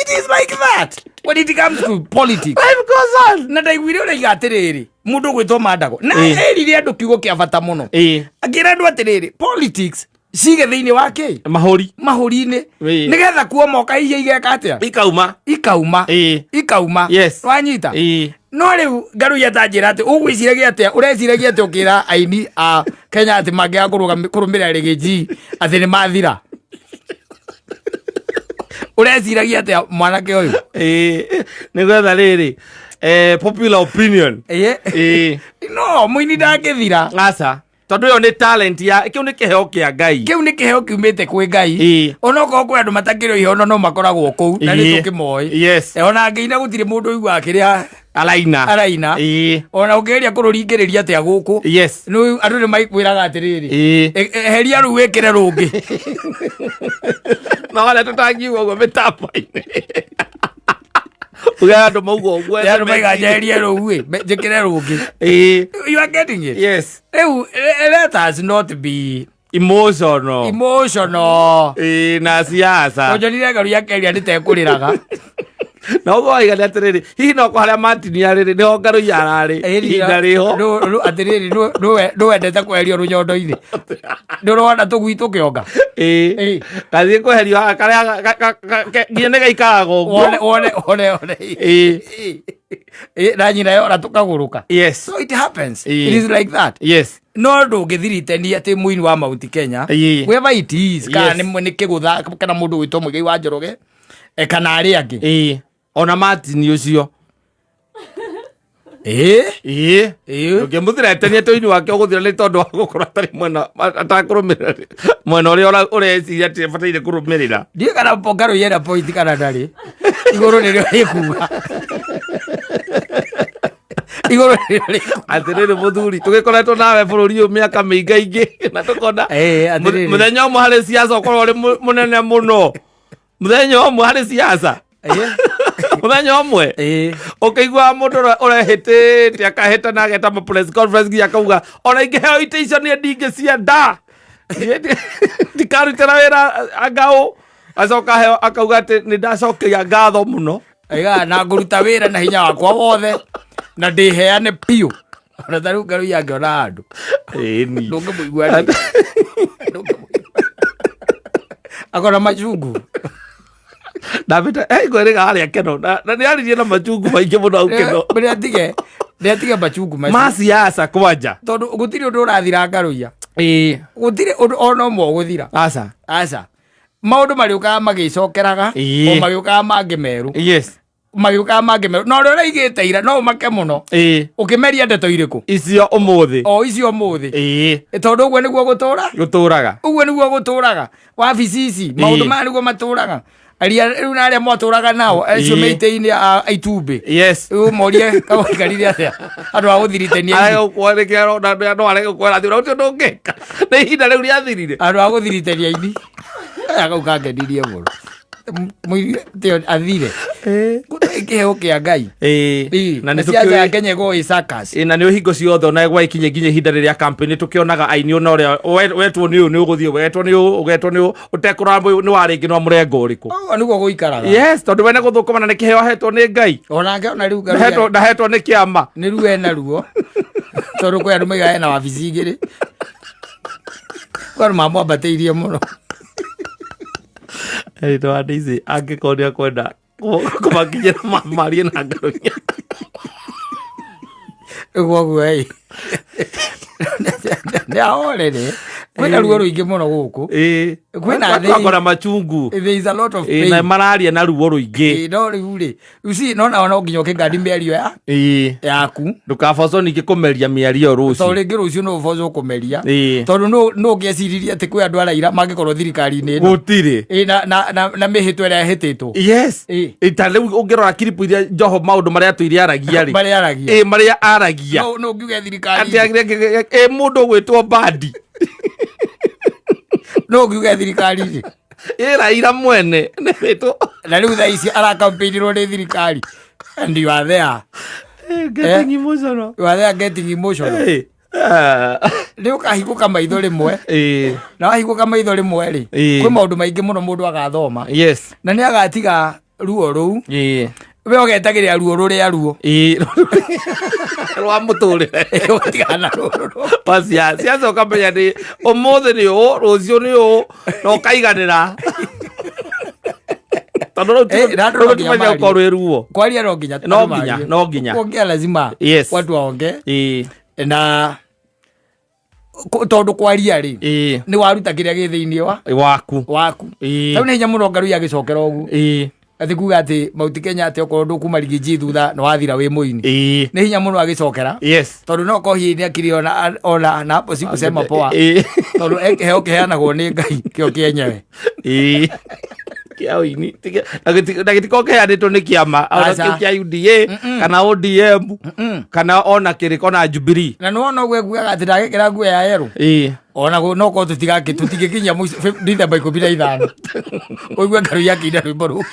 Speaker 1: It is like that when it comes to politics.
Speaker 2: Life goes on.
Speaker 1: Na ndaiguire ũraiga atĩrĩrĩ, mũndũ ũgwĩtwo Mandago na
Speaker 2: Ĩĩ.
Speaker 1: erire andũ kiugo kĩa bata mũno.
Speaker 2: Ĩĩ.
Speaker 1: Akĩra andũ atĩrĩrĩ, politics cige thĩinĩ wa kĩ?
Speaker 2: Mahũri.
Speaker 1: Mahũri-inĩ.
Speaker 2: Ĩĩ.
Speaker 1: Nĩgetha kuomoka ihia igeka atĩa?
Speaker 2: Ikauma.
Speaker 1: Ikauma.
Speaker 2: Ĩĩ.
Speaker 1: Ikauma.
Speaker 2: Yes.
Speaker 1: Wanyita?
Speaker 2: Ĩĩ.
Speaker 1: No rĩu Ngaruiya ta njĩra atĩ ũgwĩciragia atĩa, ũreciragia atĩ ũkĩra aini a Kenya atĩ mangĩaga kũrũmĩrĩra Riggy G atĩ nĩ mathira. Ũreciragia atĩa mwanake ũyũ?
Speaker 2: Ĩĩ. Nĩ gwetha rĩrĩ. Popular opinion.
Speaker 1: Ĩĩ.
Speaker 2: Ĩĩ.
Speaker 1: No, mũini ndangĩthira.
Speaker 2: Aca. Tondũ ĩyo nĩ talent ya kĩu nĩ kĩheo kĩa Ngai.
Speaker 1: Kĩu nĩ kĩheo kiumĩte kwĩ Ngai.
Speaker 2: Ĩĩ.
Speaker 1: Onokorwo kwĩ andũ matakĩrĩ iheo no makoragwo kũu na nĩ
Speaker 2: Ĩĩ.
Speaker 1: tũkĩmoĩ.
Speaker 2: Yes.
Speaker 1: Ona angĩina gũtirĩ mũndũ ũiguaga kĩrĩa
Speaker 2: Araina.
Speaker 1: araina.
Speaker 2: Ĩĩ.
Speaker 1: Ona ũngĩgeria kũrũringĩrĩria atĩa gũkũ.
Speaker 2: Yes.
Speaker 1: Nĩ andũ nĩ makwĩraga atĩrĩrĩ.
Speaker 2: Ĩĩ.
Speaker 1: Eheria rũu wĩkĩre rũngĩ.
Speaker 2: Na harĩa tũtangiuga ũguo mĩtambo-inĩ. Uge andũ mauga ũguo.
Speaker 1: Andũ maiga njeherie rũu ĩ, njĩkĩre rũngĩ.
Speaker 2: Ĩĩ.
Speaker 1: You are getting it?
Speaker 2: Yes.
Speaker 1: Rĩu let us not be
Speaker 2: Emotional.
Speaker 1: emotional.
Speaker 2: Ĩĩ, na siasa.
Speaker 1: Ũnjonire Ngaruiya akĩaria nĩ tekũrĩraga.
Speaker 2: Na ũguo waiga nĩ atĩrĩrĩ, hihi no harĩa Martin arĩ rĩ, nĩho Ngaruiya ararĩ ihinda rĩho.
Speaker 1: Atĩrĩrĩ, nĩwendete kweherio rũnyondo-inĩ. Nĩũrona tũgui tũkĩonga.
Speaker 2: Ĩĩ.
Speaker 1: Ĩĩ.
Speaker 2: Gathiĩ kweherio haha karĩa nginya nĩ gaikaraga ũguo.
Speaker 1: Wone wone wone wone.
Speaker 2: Ĩĩ.
Speaker 1: Ĩĩ, na nyina yora tũkagũrũka.
Speaker 2: Yes.
Speaker 1: So it happens.
Speaker 2: Ĩĩ.
Speaker 1: It is like that.
Speaker 2: Yes.
Speaker 1: No ndũngĩthiritania atĩ mũini wa Mount Kenya
Speaker 2: Ĩĩ.
Speaker 1: whoever it is kana
Speaker 2: Yes.
Speaker 1: nĩ kĩgũtha kana mũndũ wĩtwo Muigai wa Njoroge kana arĩa angĩ.
Speaker 2: Ĩĩ. Ona Martin ũcio.
Speaker 1: Ĩĩ.
Speaker 2: Ĩĩ.
Speaker 1: Ĩĩ.
Speaker 2: Ũngĩmũthiretania tũini wake ũgũthira nĩ tondũ wa gũkorwo atarĩ mwena atakũrũmĩrĩra mwena ũrĩa ũreciria atĩ abataire kũrũmĩrĩra.
Speaker 1: Ndiũĩ kana Ngaruiya ena point kana ndarĩ. Igũrũ nĩrĩo rĩkuga. Igũrũ rĩrĩkũ?
Speaker 2: Atĩrĩrĩ mũthuri, tũgĩkoretwo nawe bũrũri ũyũ mĩaka mĩingaingĩ na tũkona
Speaker 1: Ĩĩ, atĩrĩrĩ.
Speaker 2: Mũthenya ũmwe harĩ siasa ũkorwo ũrĩ mũnene mũno, mũthenya ũmwe harĩ siasa, mũthenya ũmwe ũkĩiguaga mũndũ ũrĩa ũrehĩtĩte akahĩta na ageta ma press conference nginya akauga ona ingĩheo itĩ icio niĩ ndingĩcienda. Niĩ ndikarutĩra wĩra angaũ, acoka aheo akauga atĩ nĩ ndacokeria ngatho mũno.
Speaker 1: Aigaga na ngũruta wĩra na hinya wakwa wothe na ndĩheane biũ. Ona ta rĩu Ngarũi angĩona handũ
Speaker 2: Ĩni.
Speaker 1: Ndũngĩmũigua rĩ. Ndũngĩmũigua. Akona machungu.
Speaker 2: Ndambĩte ngwĩrĩga harĩa keno na nĩ aririe na machungu maingĩ mũno hau keno.
Speaker 1: Nĩ atige machungu macio.
Speaker 2: Ma siasa kwanja.
Speaker 1: Tondũ gũtirĩ ũndũ ũrathira, Ngarũiya.
Speaker 2: Ĩĩ.
Speaker 1: Gũtirĩ ũndũ ona ũmwe ũgũthira.
Speaker 2: Aca.
Speaker 1: Aca, maũndũ marĩũkaga magĩcokeraga, o magĩũkaga mangĩ merũ, magĩũkaga mangĩ merũ, na ũrĩa ũraigĩte ira no ũmake mũno ũkĩmeria ndeto irĩkũ.
Speaker 2: Icio ũmũthĩ.
Speaker 1: O icio ũmũthĩ. Tondũ ũguo nĩguo gũtũra.
Speaker 2: Gũtũraga.
Speaker 1: Ũguo nĩguo gũtũraga wabici ici, maũndũ maya nĩguo matũraga. Aria rĩu na arĩa mwatũraga nao acio meitĩ-inĩ a itumbĩ. Rĩu ũmorie kawaikarire atĩa andũ a gũthiritania ini.
Speaker 2: Arege gũkwarĩkĩra, no arege gũkwĩra atĩ ũcio ndũngĩka nĩ ihinda rĩu rĩathirire.
Speaker 1: Andũ a gũthiritania ini aya kau kangenirie mũno. Athire gũtarĩ kĩheo kĩa Ngai.
Speaker 2: Na nĩ
Speaker 1: siasa ya
Speaker 2: tũkĩũĩ
Speaker 1: Kenya ĩkoragwo ĩ circus.
Speaker 2: Ĩĩ, na nĩ hingo ciothe ona gwagĩkinya nginya ihinda rĩrĩa campaign tũkĩonaga aini ona ũrĩa wetwo nĩ ũyũ nĩ ũgũthiĩ, wetwo nĩ ũyũ ũgetwo nĩ ũyũ, ũtekũrora nĩ wa rĩngĩ nĩ wa mũrengo ũrĩkũ.
Speaker 1: Ũguo nĩguo gũikaraga.
Speaker 2: Yes, tondũ we nĩ gũthũkũma na nĩ kĩheo ahetwo nĩ Ngai.
Speaker 1: Onake ona rĩu
Speaker 2: Ndahetwo
Speaker 1: Ngarũiya
Speaker 2: ndahetwo nĩ kĩama.
Speaker 1: Nĩ ruo ena ruo, tondũ kwĩ andũ maigaga ena wabici igĩrĩ, kwĩ andũ mamwambatĩirie mũno.
Speaker 2: Editor wa Daisy angĩkorwo nĩ akwenda kũmakinyĩra marie na Ngarũiya.
Speaker 1: Ũguo ũguo ĩ nĩ ahorere, kwĩna ruo rũingĩ mũno gũkũ. Kwĩna
Speaker 2: Kwĩna machungu.
Speaker 1: There is a lot of
Speaker 2: Ĩĩ, na
Speaker 1: pain.
Speaker 2: mararia na ruo rũingĩ.
Speaker 1: Ĩĩ, no rĩu rĩ, you see, no no nginya ũkĩngandi mĩario ya yaku.
Speaker 2: Ndũkabocwo ningĩ kũmeria mĩario
Speaker 1: Tondũ
Speaker 2: rũciũ.
Speaker 1: Rĩngĩ rũciũ no ũbocwo kũmeria, tondũ no ũngĩeciririe atĩ kwĩ andũ araira mangĩkorwo thirikari-inĩ ĩno.
Speaker 2: Gũtirĩ.
Speaker 1: Ĩĩ, na mĩhĩtwa ĩrĩa ĩhĩtĩtwo.
Speaker 2: Yes. Ĩ, ta rĩu ũngĩrora kiripu iria Joho, maũndũ marĩa atũire aragia rĩ,
Speaker 1: Marĩa aragia.
Speaker 2: Ĩ, marĩa aragia.
Speaker 1: No ũngiuge thirikari
Speaker 2: atĩ ĩ mũndũ ũgwĩtwo Mbadi.
Speaker 1: No ũngiuge thirikari-inĩ.
Speaker 2: Ĩ Raila mwene nĩwĩtwo.
Speaker 1: Na rĩu thaa ici arakampĩinĩrwo nĩ thirikari and you are there.
Speaker 2: Getting emotional.
Speaker 1: You are there getting emotional.
Speaker 2: Ĩ, ah.
Speaker 1: Nĩ ũkahingũka maitho rĩmwe, na wahingũka maitho rĩmwe rĩ, kwĩ maũndũ maingĩ mũno mũndũ agathoma, na nĩ agatiga ruo rũu. We ũgetagĩrĩra ruo rũrĩa ruo
Speaker 2: Rwa mũtũrĩre.
Speaker 1: Ũgatigana na ruo rũrũ.
Speaker 2: Wa siasa siasa, ũkamenya nĩ ũmũthĩ nĩ ũũ, rũciũ nĩ ũũ, na ũkaiganĩra tondũ rĩu
Speaker 1: Na andũ
Speaker 2: rĩu
Speaker 1: no nginya
Speaker 2: tũmenye
Speaker 1: marie.
Speaker 2: ũkorwo rwĩ ruo.
Speaker 1: Kwaria no nginya
Speaker 2: No
Speaker 1: andũ
Speaker 2: nginya,
Speaker 1: marie.
Speaker 2: no nginya.
Speaker 1: Kuongea lazima watu waongee. Na tondũ kwaria rĩ, nĩ waruta kĩrĩa gĩ thĩinĩ wa
Speaker 2: Waku.
Speaker 1: Waku. Rĩu nĩ hinya mũno Ngarui agĩcokera ũguo atĩ kuga atĩ Mount Kenya, atĩ okorwo ndũkuma Riggy G thutha nĩ wathira wĩ mũini. Nĩ hinya mũno agĩcokera, tondũ no korwo hihi nĩ akiri ona na hapo si kusema poa, tondũ kĩheo kĩheanagwo nĩ Ngai kĩo kĩenyewe.
Speaker 2: Ĩĩ. Kĩa ũini na gĩtikorwo kĩheanĩtwo nĩ kĩama ona
Speaker 1: Aca.
Speaker 2: kĩu kĩa UDA kana ODM kana ona kĩrĩko na Jubilee.
Speaker 1: Na nĩwona ũguo ekuaga atĩ ndagĩkĩra nguo ya yerũ, ona no korwo tũtingĩkinyia Dithemba 15 ũigue Ngarui akĩina rwĩmbo rũngĩ.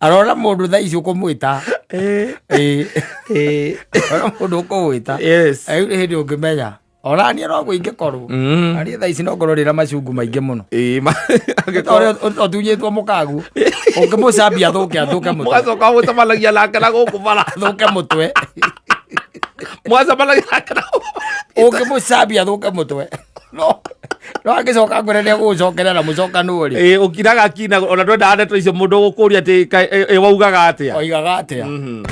Speaker 1: Arona mũndũ thaa ici ũkũmwĩta. Ĩĩ. Arona mũndũ ũkũmwĩta. Rĩu nĩ hĩndĩ ũngĩmenya ona niĩ no ingĩkorwo na niĩ thaa ici no ngorwo ndĩna macungu maingĩ mũno.
Speaker 2: Ĩĩ,
Speaker 1: Ũrĩa ũtunyĩtwo mũkagu ũngĩmũcambia athũke mũtwe.
Speaker 2: Mũgacoka mũcemanagia nake na gũkũ bara.
Speaker 1: Athũke mũtwe.
Speaker 2: Mũgacemanagia nake na gũkũ.
Speaker 1: Ũngĩmũcambia athũke mũtwe, no angĩcoka ngwĩre nĩ egũgũcokerera mũcokanwo rĩ.
Speaker 2: Ĩĩ, ũkiraga kina ona ndwendaga ndeto icio mũndũ ũgũkũria atĩ ĩ waugaga atĩa.
Speaker 1: Oigaga atĩa?
Speaker 2: Mhm.